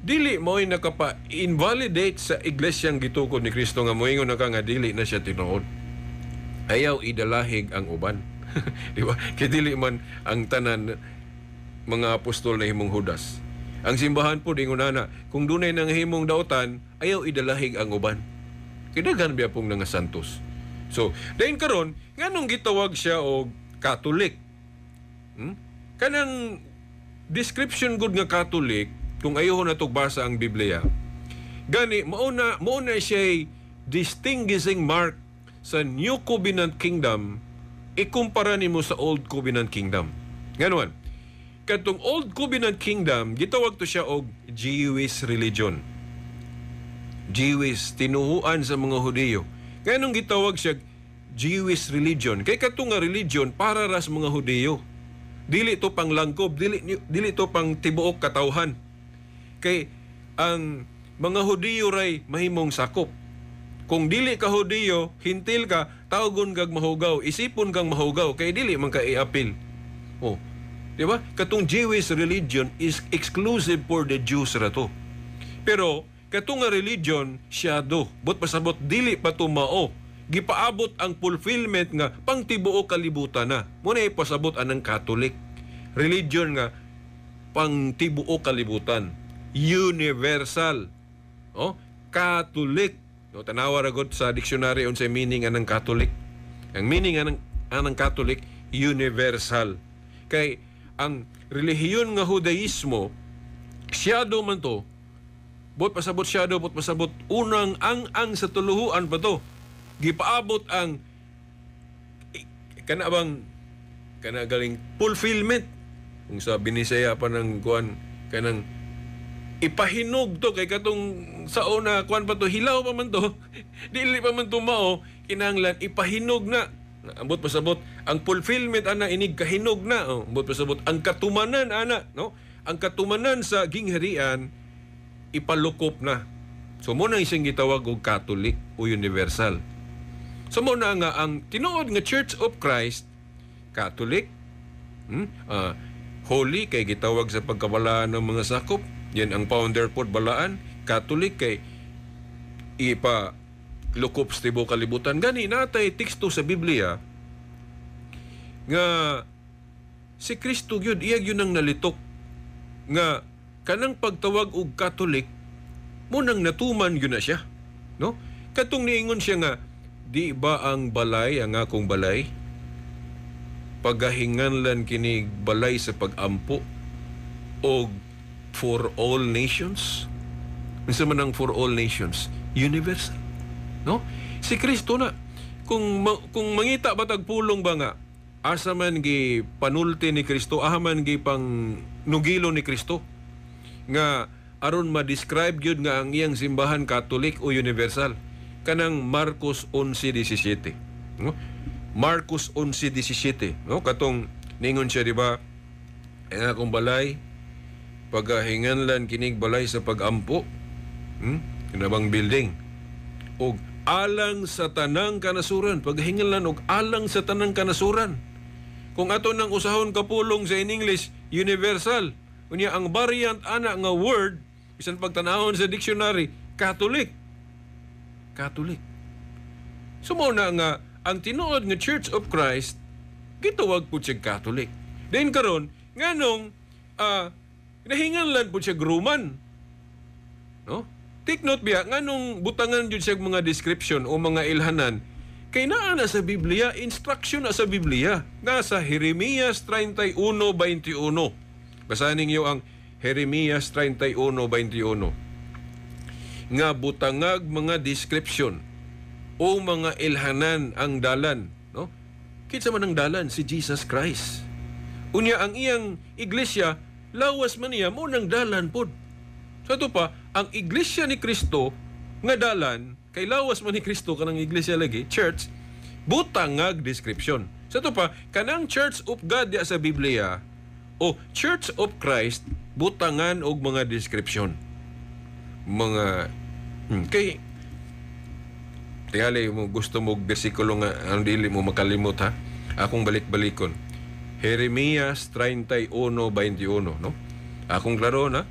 dili mo'y nakapa-invalidate sa iglesyang gitukod ni Kristo nga moingon na ka nga dili na siya tinuod. Ayaw idalahig ang uban. Di ba? Kay dili man ang tanan mga apostol na himong Judas. Ang simbahan po ingon ana, kung dunay nang himong dautan, ayaw idalahig ang uban. Kay daghan biya pong nga santos. So, dayon karon, nganong gitawag siya og Catholic? Kanang description gud nga Catholic, kung ayaw na basa ang Biblia, gani mao na siya distinguishing mark sa New Covenant Kingdom ikumpara nimo sa Old Covenant Kingdom. Nganon, katong Old Covenant Kingdom, gitawag to siya og Jewish religion. Jewish, tinuhuan sa mga Hudiyo. Nganong gitawag siya Jewish religion? Kay katong nga religion para ra sa mga Hudiyo. Dili to pang langkob, dili to pang tibuok katawhan. Kay ang mga Hudiyo ray mahimong sakop. Kung dili ka Hudiyo, Hentil ka, tawgon kag mahugaw, isipon kang mahugaw kay dili man ka i-appeal. Oh. Di ba? Katong Jewish religion is exclusive for the Jews ra to. Pero katong nga religion shadow, but pasabot dili pa to mao. Gipaabot ang fulfillment nga pangtibuok kalibutan na. Muna ipasabot anang Catholic religion nga pangtibuok kalibutan. Universal. Oh, Catholic. No, tanawa ra gud sa dictionary unsay meaning anang Catholic. Ang meaning anang Catholic, universal. Kay ang relihiyon nga Judaismo, shadow man to, bot pasabot shadow, bot pasabot unang ang sa tuluhuan pa to. Gipaabot ang kana bang kana galing fulfillment, kung sa Binisaya pa ng kuan, kanang ipahinog to, kay katong sa una kuan pa to, hilaw pa man to, dili pa man to mao, kinahanglan ipahinog na. Ambot pasabot ang fulfillment ana inig kahinog na, oh. Ambot pasabot ang katumanan ana, no, ang katumanan sa gingharian ipalukop na. So mo na isang gitawag og Catholic o universal. So mo na nga ang tinuod nga Church of Christ, Catholic, holy kay gitawag sa pagkabalaan ng mga sakop. Yan ang founder pod balaan. Catholic kay ipa lukop sa tibuok kalibutan. Gani natay teksto sa Biblia nga si Kristo gyud iya gyud ang nalitok nga kanang pagtawag og Catholic mo nang natuman gyud na siya, no? Katong niingon siya nga, "Di ba ang balay, ang akong balay, pagahinganlan kini balay sa pag-ampo og for all nations?" Unsa man ang for all nations? Universal, no? Si Kristo na kung mangita ba tag pulong ba nga asa man gi panulti ni Kristo, asa man gi pang nugilo ni Kristo nga aron ma-describe gyud nga ang iyang simbahan Catholic o universal, kanang Marcos 11:17, no? Marcos 11:17, no? Katong ningon siya, di ba, "Ang akong balay pagahinganlan kinig balay sa pag-ampo," Kinabang building og alang sa tanang kanasuran, pagahinganlan og alang sa tanang kanasuran. Kung ato nang usahon kapulong sa in English, universal. Unya ang variant ana nga word, bisan pagtanahon sa dictionary, Catholic. Catholic. So mao na nga ang tinuod nga Church of Christ gitawag po siya Catholic. Then karon, nganong nahinganlan po siya Roman? No? Take note biya nganong butangan jud siya mga description o mga ilhanan, kay naa na sa Biblia, instruction na sa Biblia. Nasa Jeremias 31:21. Basahin ninyo ang Jeremias 31:21. Nga butangag mga description o mga ilhanan ang dalan, no? Kinsa man ang dalan? Si Jesus Christ. Unya ang iyang iglesia, lawas man niya, mo nang dalan pod. Sa ato pa, ang iglesia ni Kristo nga dalan, kay lawas man ni Kristo kanang iglesia lagi, church, butangag description. Sa ato pa, kanang Church of God diya sa Biblia o Church of Christ, butangan og mga description. Mga kay tingali mo gusto mo og bersikulo nga ang dili mo makalimot ha. Akong balik-balikon. Jeremias 31:21, no? Akong klaro na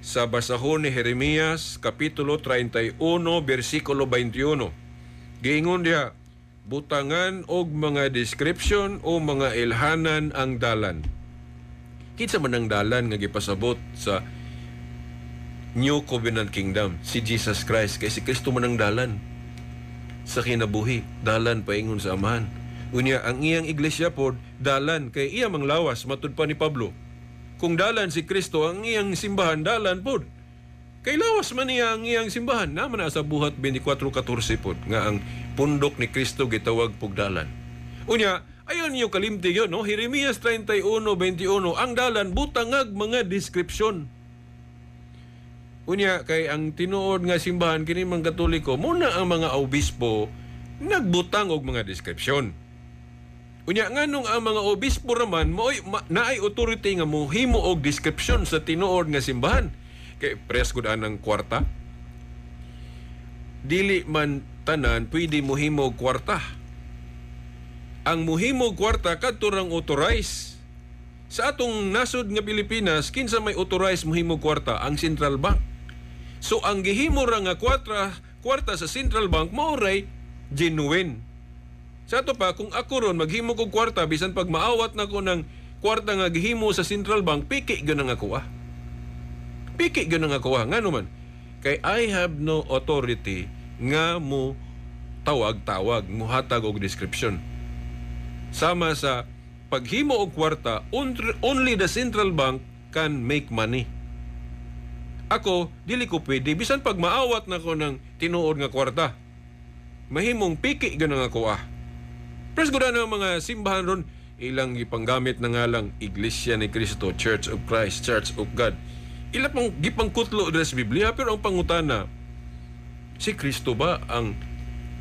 sa basahon ni Jeremias kapitulo 31 bersikulo 21. Giingon diha, butangan og mga description o mga ilhanan ang dalan. Kinsa man ang dalan nga gipasabot sa New Covenant Kingdom? Si Jesus Christ. Kay si Kristo man ang dalan sa kinabuhi, dalan paingon sa Amahan. Unya ang iyang iglesia pod dalan kay iya mang lawas, matud pa ni Pablo. Kung dalan si Kristo, ang iyang simbahan dalan pod. Kay lawas man niya ang iyang simbahan. Naman na sa Buhat 24:14 pod nga ang pundok ni Kristo gitawag pug dalan. Unya, ayon niyo kalimti yun, no? Jeremias 31:21, ang dalan butangag mga description. Unya, kay ang tinuod nga simbahan kini mang Katoliko, muna ang mga obispo nagbutang og mga description. Unya, nganong ang mga obispo raman mo'y naay authority nga mohimo og description sa tinuod nga simbahan? Kay press gud anang kwarta. Dili man tanan pwede mohimo og kwarta. Ang mohimo og kwarta kadto rang authorized. Sa atong nasod nga Pilipinas, kinsa may authorized mohimo og kwarta? Ang Central Bank. So ang gihimo ra nga kwarta sa Central Bank mao ray genuine. Sa ato pa, kung ako ron maghimo kog kwarta, bisan pag maawat na ko ng kwarta nga gihimo sa Central Bank, piki gyud ang ako ah. Piki gyud ang ako ah. Ngano man? Kay I have no authority nga mo tawag-tawag, muhatag og description. Sama sa paghimo og kwarta, only the Central Bank can make money. Ako, dili ko pwede, bisan pag maawat na ko ng tinuod nga kwarta, mahimong piki gyud ang ako ah. Pres gud ang mga simbahan ron, ilang gipanggamit na nga lang Iglesia ni Cristo, Church of Christ, Church of God. Ila pang gipangkutlo dira sa Biblia, pero ang pangutana, si Kristo ba ang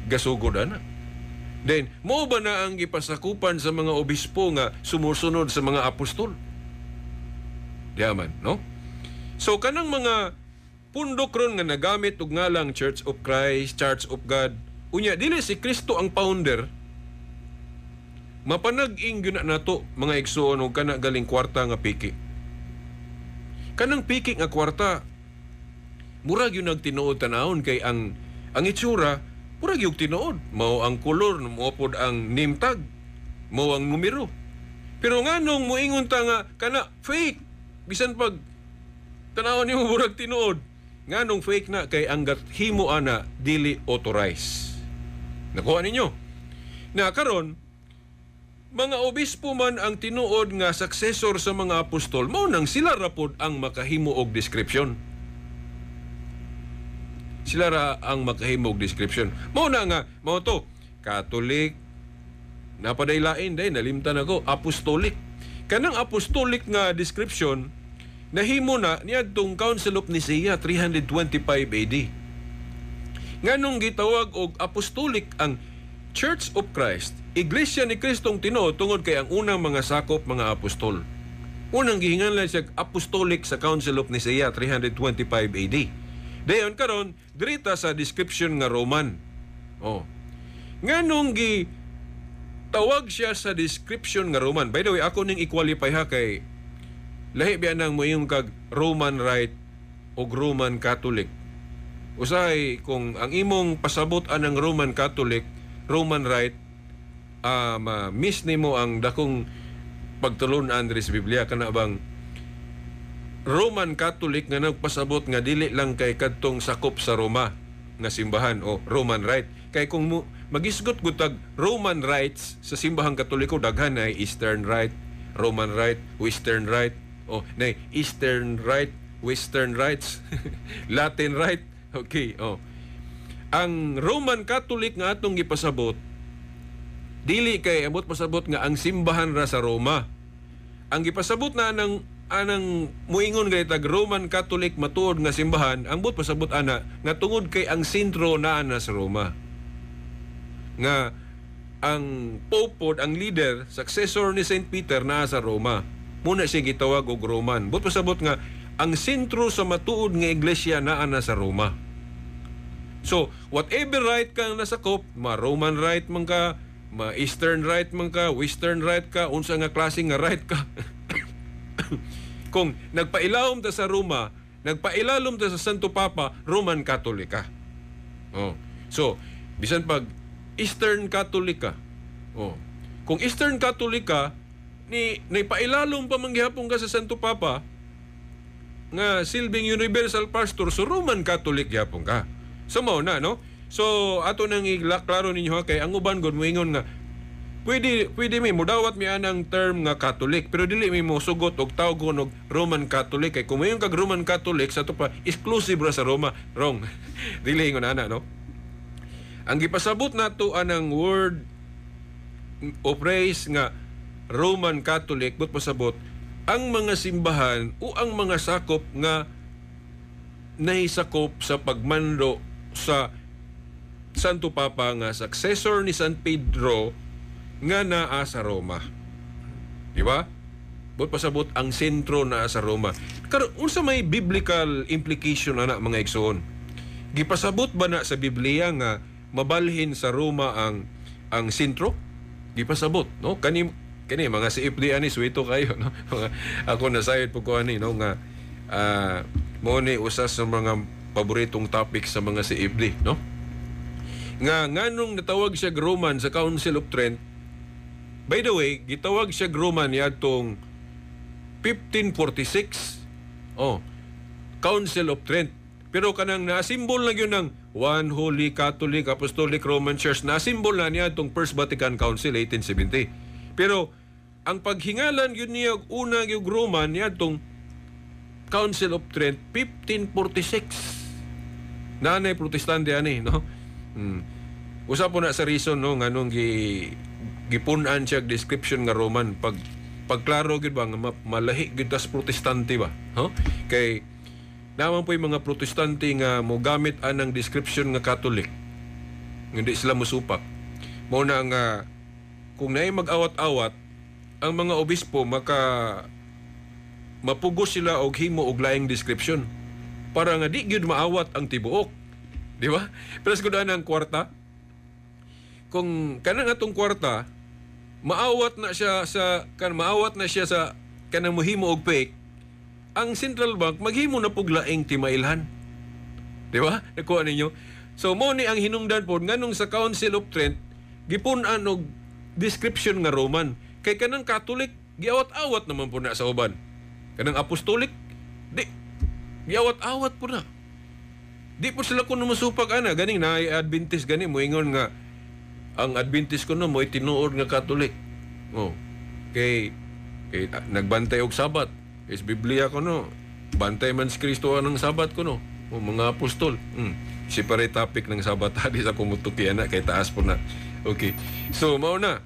gasugod ana? Then, mo ba na ang gipasakupan sa mga obispo nga sumusunod sa mga apostol? Diaman, no? So, kanang mga pundok ron nga nagamit og ngalang Church of Christ, Church of God, unya, dili si Kristo ang founder, mapanag-ing gyud na nato mga igsuon og kana galing kwarta nga piki. Kanang piki nga kwarta, murag yun nagtinuod tanawon kay ang itsura, murag yung tinuod. Mao ang kolor, mao pod ang name tag, mao ang numero. Pero nganong moingon ta nga kana fake, bisan pag tanawon nimo murag tinuod, nganong fake na? Kay ang himo ana dili authorized. Nakuha ninyo? Na karon, mga obispo man ang tinuod nga successor sa mga apostol, mao nang sila ra pod ang makahimo og description. Sila ra ang makahimo og description. Mao na nga, mao to, Catholic, napadaylain day, nalimtan ako, apostolic. Kanang apostolic nga description, nahimo na niadtong Council of Nicaea 325 AD. Nganong gitawag og apostolic ang Church of Christ, Iglesia ni Kristong tinuod, tungod kay ang unang mga sakop mga apostol. Unang gihinganlan siya apostolic sa Council of Nicaea 325 AD. Dayon karon dirita sa description nga Roman. Oh. Nganong gi tawag siya sa description nga Roman? By the way, ako ning i-qualify ha, kay lahi biya nang moingon kag Roman Rite o Roman Catholic. Usahay kung ang imong pasabot anang Roman Catholic, Roman Rite, miss nimo ang dakong pagtulun-an diri sa Biblia. Kana bang Roman Catholic nga nagpasabot nga dili lang kay kadtong sakop sa Roma nga simbahan o Roman Rite. Kay kung magisgot gud tag Roman Rites sa simbahang Katoliko, daghan ay Eastern Rite, Roman Rite, Western Rite, o nay Eastern Rite, Western Rites, Latin Rite. Okay, oh. Ang Roman Catholic nga atong gipasabot, dili kay amot pasabot nga ang simbahan ra sa Roma. Ang gipasabot na anang muingon kay tag Roman Catholic matuod nga simbahan, ang but pasabot ana nga tungod kay ang sentro naa na sa Roma. Nga ang Pope pod, ang leader, successor ni Saint Peter naa sa Roma. Muna siya gitawag og Roman. But pasabot nga ang sentro sa matuod nga iglesia naa na sa Roma. So, whatever rite kang nasakop, ma Roman Rite man ka, ma Eastern Rite man ka, Western Rite ka, unsa nga klase nga rite ka. Kung nagpailawom ta sa Roma, nagpailalom ta sa Santo Papa, Roman Catholic ka. Oh. So, bisan pag Eastern Catholic ka. Oh. Kung Eastern Catholic ka, ni nagpailalom pa man gihapon ka sa Santo Papa nga silbing universal pastor, so Roman Catholic gihapon ka. So mao na, no? So ato nang iklaro ninyo ha, kay ang uban gud moingon nga pwede pwede mi mudawat mi anang term nga Catholic, pero dili mi mo sugot og tawgon og Roman Catholic, kay kung moingon kag Roman Catholic sa ato pa exclusive ra sa Roma. Wrong. Dili ingon ana, no? Ang gipasabot nato anang word o phrase nga Roman Catholic, but pasabot ang mga simbahan o ang mga sakop nga nahisakop sa pagmando sa Santo Papa nga successor ni San Pedro nga naa sa Roma. Di ba? But pasabot ang sentro naa sa Roma. Karon, unsa may biblical implication ana, mga igsoon? Gipasabot ba na sa Biblia nga mabalhin sa Roma ang sentro? Gipasabot, no? Kani kani mga CFD ani, suwito kayo, no? Mga, ako nasayod po ko ani, no, nga mo ni usa sa mga paboritong topic sa mga CFD, no? Nga nganong natawag siya Roman sa Council of Trent? By the way, gitawag siya Roman niadtong 1546. Oh. Council of Trent. Pero kanang na-symbol na gyud ng One Holy Catholic Apostolic Roman Church, na-symbol na niya itong First Vatican Council 1870. Pero ang paghingalan gyud niya og una gyud Roman niya itong Council of Trent 1546. Nanay Protestante ani, no? Usa po na sa reason, no, nganong gipun-an siya description nga Roman, pag pagklaro gyud ba nga malahi gyud tas Protestante ba, no? Kay naman po yung mga Protestante nga mogamit anang description nga Catholic. Hindi sila musupak. Mao na nga kung naay mag-awat-awat ang mga obispo, maka mapugos sila og himo og laing description para nga di gyud maawat ang tibuok. Di ba? Pero sa ang kwarta, kung kanang atong kwarta maawat na siya sa kan maawat na siya sa kanang mohimo og fake, ang central bank maghimo na pug laing timailhan. Di ba? Nakuha ninyo? So mo ni ang hinungdan pod nganong sa Council of Trent gipun-an og description nga Roman, kay kanang Catholic giawat-awat naman po na sa uban. Kanang Apostolic di giawat-awat po na. Di po sila kuno musupag ana. Ganing naay Adventist gani moingon nga ang Adventist kuno mo'y tinuod nga Catholic. Oh. Kay kay nagbantay og Sabat. Is Biblia kuno bantay man si Kristo anang Sabat kuno. O mga apostol. Separate topic ng Sabat di sa kumutuki ana kay taas po na. Okay. So mao na.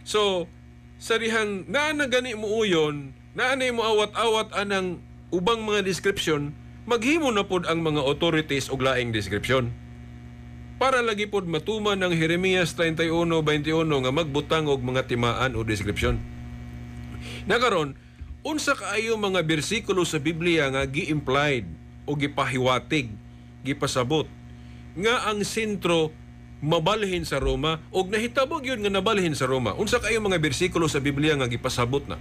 So sa dihang naa na gani mo uyon, naa na mo awat-awat anang ubang mga description, maghimo na pod ang mga authorities og laing description. Para lagi pod matuman ang Jeremias 31:21 nga magbutang og mga timaan o description. Nakaron, unsa kaayo mga bersikulo sa Biblia nga gi-implied o gipahiwatig, gipasabot nga ang sentro mabalhin sa Roma og nahitabo gyud nga nabalhin sa Roma? Unsa kaayo mga bersikulo sa Biblia nga gipasabot na?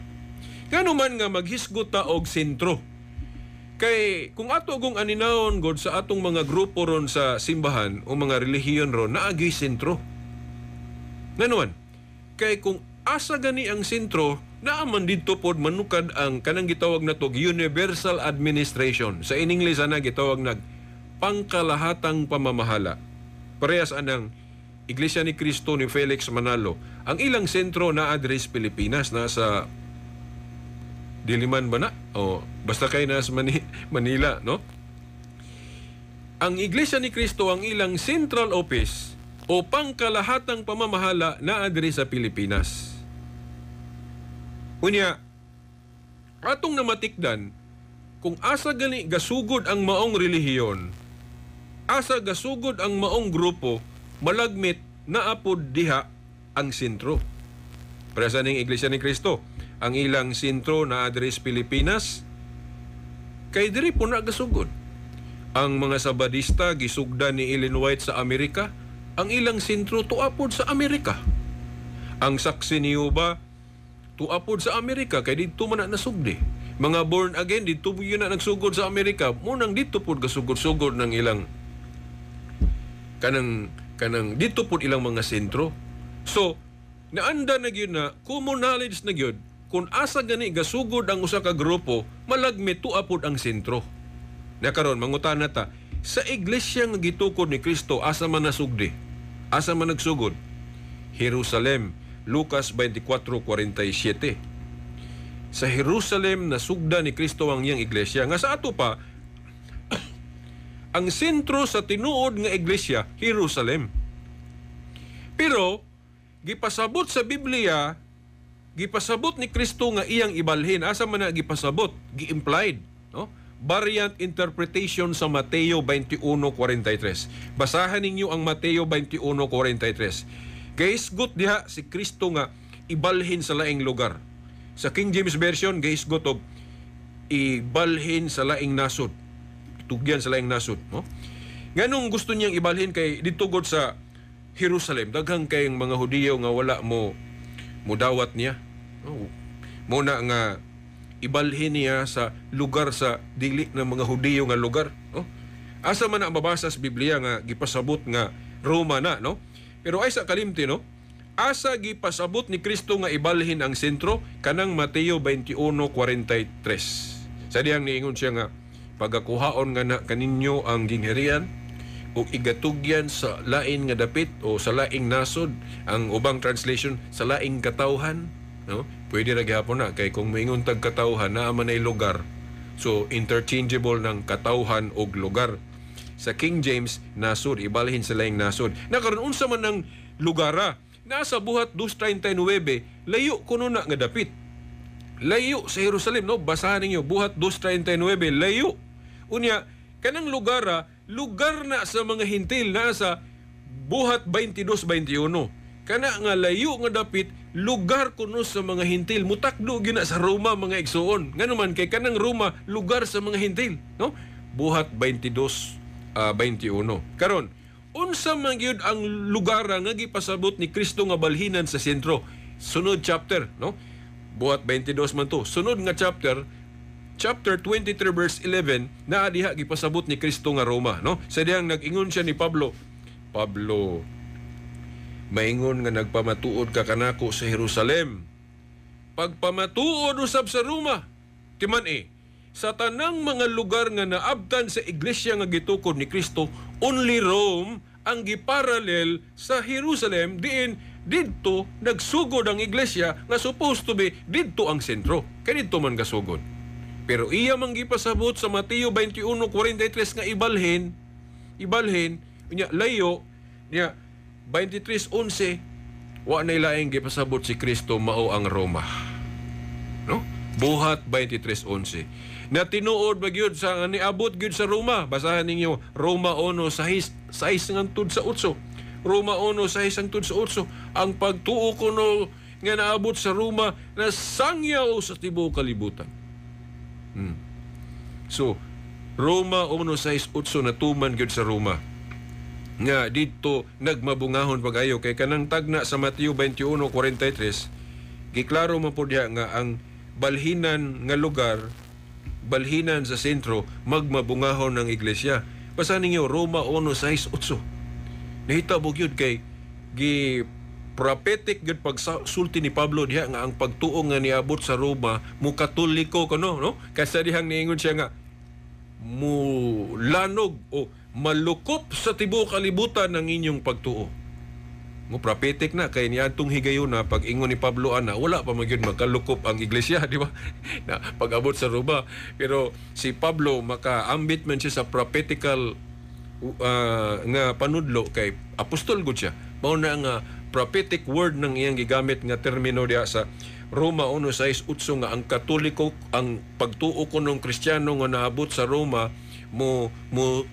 Ngano man nga maghisgot ta og sentro? Kay kung ato gong aninawon god sa atong mga grupo ron sa simbahan o mga relihiyon ron, naagi sentro. Ngano man? Kay kung asa gani ang sentro, naaman didto pod manukad ang kanang gitawag na tog universal administration. Sa in English ana gitawag nag pangkalahatang pamamahala. Parehas anang Iglesia ni Cristo ni Felix Manalo. Ang ilang sentro na address Pilipinas, nasa Diliman ba na? O, basta kay nasa Manila, no? Ang Iglesia ni Cristo, ang ilang central office o pangkalahatang pamamahala na address sa Pilipinas. Unya, atong namatikdan, kung asa gani gasugod ang maong relihiyon, asa gasugod ang maong grupo, malagmit naapod diha ang sentro. Para sa ning Iglesia ni Cristo, ang ilang sentro na address Pilipinas, kay diri po na gasugod. Ang mga Sabadista gisugdan ni Ellen White sa Amerika, ang ilang sentro tuapod sa Amerika. Ang Saksi ni Jehovah tuapod sa Amerika kay didto man na nasugdi. Mga born again dito yun na nagsugod sa Amerika. Munang dito pud gasugod-sugod ng ilang kanang dito pud ilang mga sentro. So, naanda na gyud na common knowledge na gyud kung asa gani gasugod ang usa ka grupo, malagmit tua pud ang sentro. Na karon mangutana ta, sa iglesia nga gitukod ni Kristo, asa man nasugdi? Asa man nagsugod? Jerusalem, Lucas 24:47. Sa Jerusalem nasugda ni Kristo ang iyang iglesia. Nga sa ato pa, ang sentro sa tinuod nga iglesia, Jerusalem. Pero gipasabot sa Biblia, gipasabot ni Kristo nga iyang ibalhin. Asa man na gipasabot? Gi-implied, no? Variant interpretation sa Mateo 21:43. Basahan ninyo ang Mateo 21:43. Gaisgot diha si Kristo nga ibalhin sa laing lugar. Sa King James Version, gaisgot og ibalhin sa laing nasod. Tugyan sa laing nasod, no? Nganong gusto niyang ibalhin kay ditugod sa Jerusalem, daghang kayong mga Hudiyo nga wala mo mudawat niya. No? Muna nga ibalhin niya sa lugar sa dili ng mga Hudiyo nga lugar, no? Asa man na mabasa sa Biblia nga gipasabot nga Roma na, no? Pero ay sa kalimti, no? Asa gipasabot ni Kristo nga ibalhin ang sentro? Kanang Mateo 21:43. Sa diyang niingon siya nga pagakuhaon nga na kaninyo ang gingharian o igatugyan sa lain nga dapit o sa laing nasod, ang ubang translation sa laing katawhan, no? Pwede ra gihapon na kay kung moingon tag katawhan naa man ay lugar. So interchangeable ng katawhan og lugar. Sa King James, nasod, ibalhin sa laing nasod. Na karon unsa man ang lugara? Nasa Buhat 2:39, layo kuno na nga dapit. Layo sa Jerusalem, no? Basahan ninyo Buhat 2:39, layo. Unya kanang lugara, lugar na sa mga Hintil, nasa Buhat 22:21. Kana nga layo nga dapit, lugar kuno sa mga Hintil. Mutakdo gyud na sa Roma, mga igsuon. Ngano man kay kanang Roma lugar sa mga Hintil, no? Buhat 22:21. Karon, unsa man gyud ang lugar nga gipasabot ni Kristo nga balhinan sa sentro? Sunod chapter, no? Buhat 22 man to. Sunod nga chapter, chapter 23 verse 11, naa diha gipasabot ni Kristo nga Roma, no? Sa diyang nag-ingon siya ni Pablo, Pablo, maingon nga nagpamatuod ka kanako sa Jerusalem, pagpamatuod usab sa Roma. Timan sa tanang mga lugar nga naabtan sa iglesia nga gitukod ni Kristo, only Rome ang giparallel sa Jerusalem, diin didto nagsugod ang iglesia nga supposed to be didto ang sentro. Kay didto man gasugod. Pero iya man gipasabot sa Mateo 21:43 nga ibalhin, unya layo niya 23:11, wa nay laing gipasabot si Kristo, mao ang Roma. No? Buhat 23:11. Na tinuod ba gyud sa niabot gyud sa Roma? Basahan ninyo Roma 1:6 hangtod sa 8. Roma 1:6 hangtod sa 8. Ang pagtuo kuno nga naabot sa Roma nasangyaw sa tibuok kalibutan. So Roma 1:6-8 natuman gyud sa Roma. Nga didto nagmabungahon pag-ayo kay kanang tagna sa Mateo 21:43 giklaro man pud diha nga ang balhinan nga lugar, balhinan sa sentro, magmabungahon ng iglesia. Basa ninyo Roma 1:6-8. Nahitabo gyud kay gi prophetic gyud pagsulti ni Pablo diha nga ang pagtuo nga niabot sa Roma mo katoliko kuno, no? Kasi dihang niingon siya nga mulanog o malukop sa tibuok kalibutan ang inyong pagtuo. Mo prophetic na kay niadtong higayuna pag ingon ni Pablo ana wala pa man gyud makalukop ang iglesia, di ba? Na pag-abot sa Roma. Pero si Pablo makaambit man siya sa prophetical nga panudlo kay apostol gud siya. Mao na nga prophetic word nang iyang gigamit nga termino diha sa Roma 1:6-8 nga ang Katoliko, ang pagtuo kunong Kristiyano nga naabot sa Roma mo mo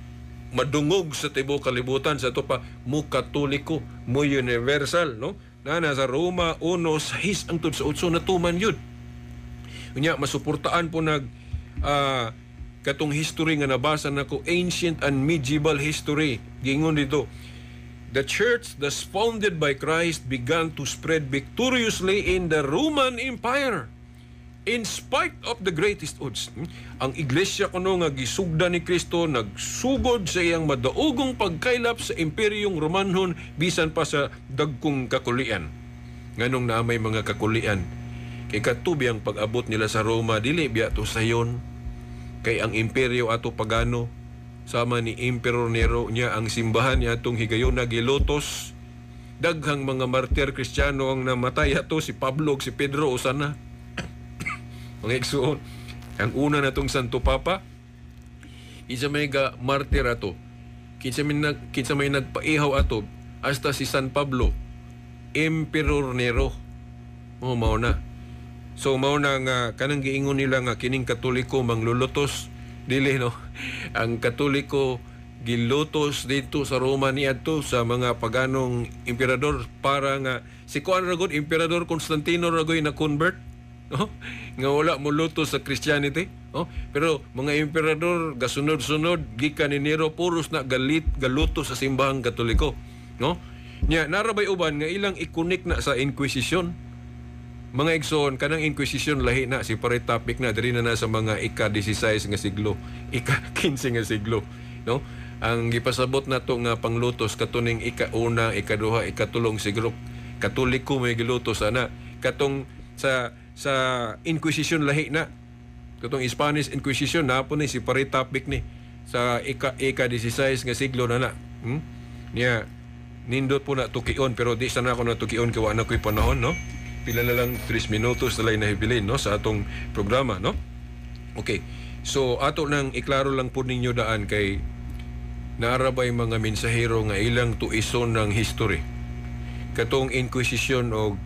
madungog sa tibuok kalibutan, sa ato pa mo Katoliko, mo universal, no? Na nasa Roma 1:6 hangtod sa 8 natuman yun. Unya masuportaan po nag katong history nga nabasa nako, ancient and medieval history. Giingon dito, the church thus founded by Christ began to spread victoriously in the Roman Empire. In spite of the greatest odds, ang iglesia kuno nga gisugda ni Kristo nagsugod sa iyang madaogong pagkaylap sa Imperyong Romanhon bisan pa sa dagkong kakulian. Nganong naa may mga kakulian? Kay kadto biyang pag-abot nila sa Roma, dili biya to sayon. Kay ang imperyo ato pagano, sama ni Emperor Nero niya, ang simbahan niya atong higayona gilutos. Daghang mga martir Kristiyano ang namatay ato, si Pablo ug si Pedro usa na. Mga igsuon, ang una natong Santo Papa, kinsa may ga martir ato, kinsa may nagpaihaw ato, hasta si San Pablo, Emperor Nero. Oh, mao na. So mao na nga kanang giingon nila nga kining Katoliko manglulutos, dili, no. Ang Katoliko gilutos dito sa Roma niadto sa mga paganong emperador para nga si kuan ra gud, Emperador Constantino ra na convert, no? Nga wala mo lutos sa Christianity, no? Pero mga emperador gasunod-sunod gikan ni Nero, puros na galit galutos sa simbahang Katoliko, no? Nya narabay uban nga ilang i-connect na sa Inquisition. Mga igsoon, kanang Inquisition lahi na, separate topic na, diri na na sa mga ika-16 nga siglo, ika-15 nga siglo, no? Ang gipasabot nato nga panglutos katuning ika-una, ikaduha, ikatulong siglo, Katoliko may gilutos ana. Katong sa Inquisition lahi na. Katong Spanish Inquisition na po ni separate topic ni sa ika 16 nga siglo na na. Niya nindot po na tukion, pero di sana ako natukion kay wa na ko'y panahon, no? Pila na lang, 3 minutos na lang nahibilin, no, sa atong programa, no? Okay. So ato nang iklaro lang po ninyo daan kay naarabay mga mensahero nga ilang tuison ng history. Katong Inquisition o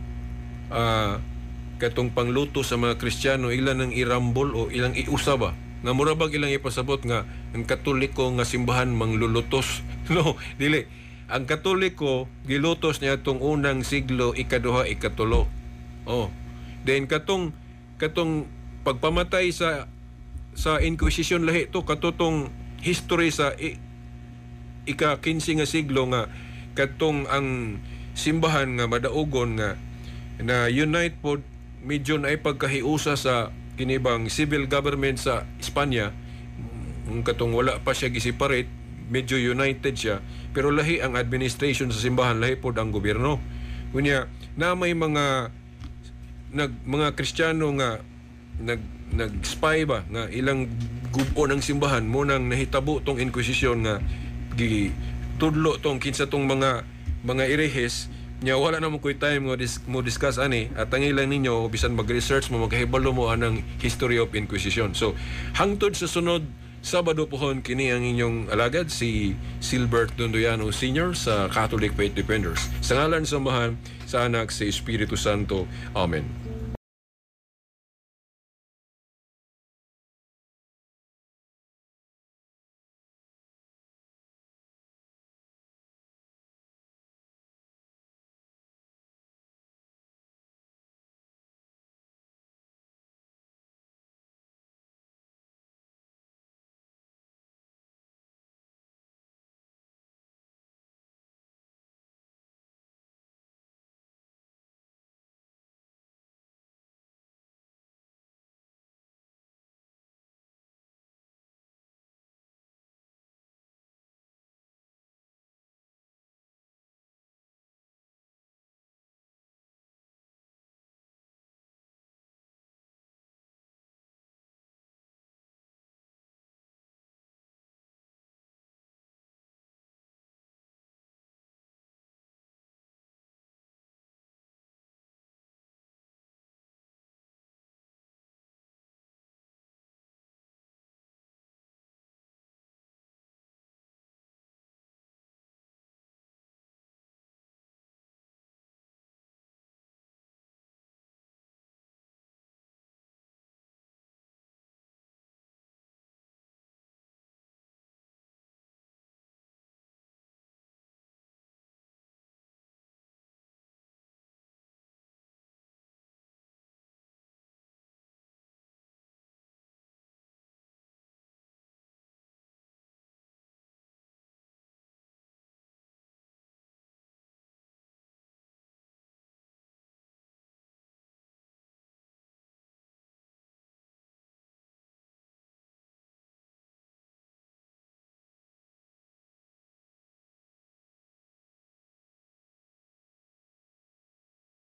katong pangluto sa mga Kristiyano, ilan ang irambol o ilang iusaba nga mura bag ilang ipasabot nga ang Katoliko nga simbahan manglulutos. No, dili. Ang Katoliko gilutos niya atong unang siglo, ikaduha, ikatulo. Oh, then katong pagpamatay sa Inquisition lahi to, katutong history sa ika 15 nga siglo nga katong ang simbahan nga madaugon nga na unite pod, medyo na pagkahiusa sa kinibang civil government sa Espanya. Katong wala pa siya giseparate, medyo united siya, pero lahi ang administration sa simbahan, lahi pod ang gobyerno. Kunya na may mga nag mga Kristiyano nga nag nag-spy ba nga ilang gubo ng simbahan, mo nang nahitabo tong Inquisition nga gitudlo tong kinsa tong mga erehes. Nya wala na mo koy time nga mo discuss ani, at ang ilang ninyo bisan mag-research mo, magkahibalo mo anang history of Inquisition. So hangtod sa sunod Sabado pohon, kini ang inyong alagad, si Silbert Dondoyano Sr. sa Catholic Faith Defenders. Sa ngalan sa Amahan, sa Anak, sa Espiritu Santo. Amen.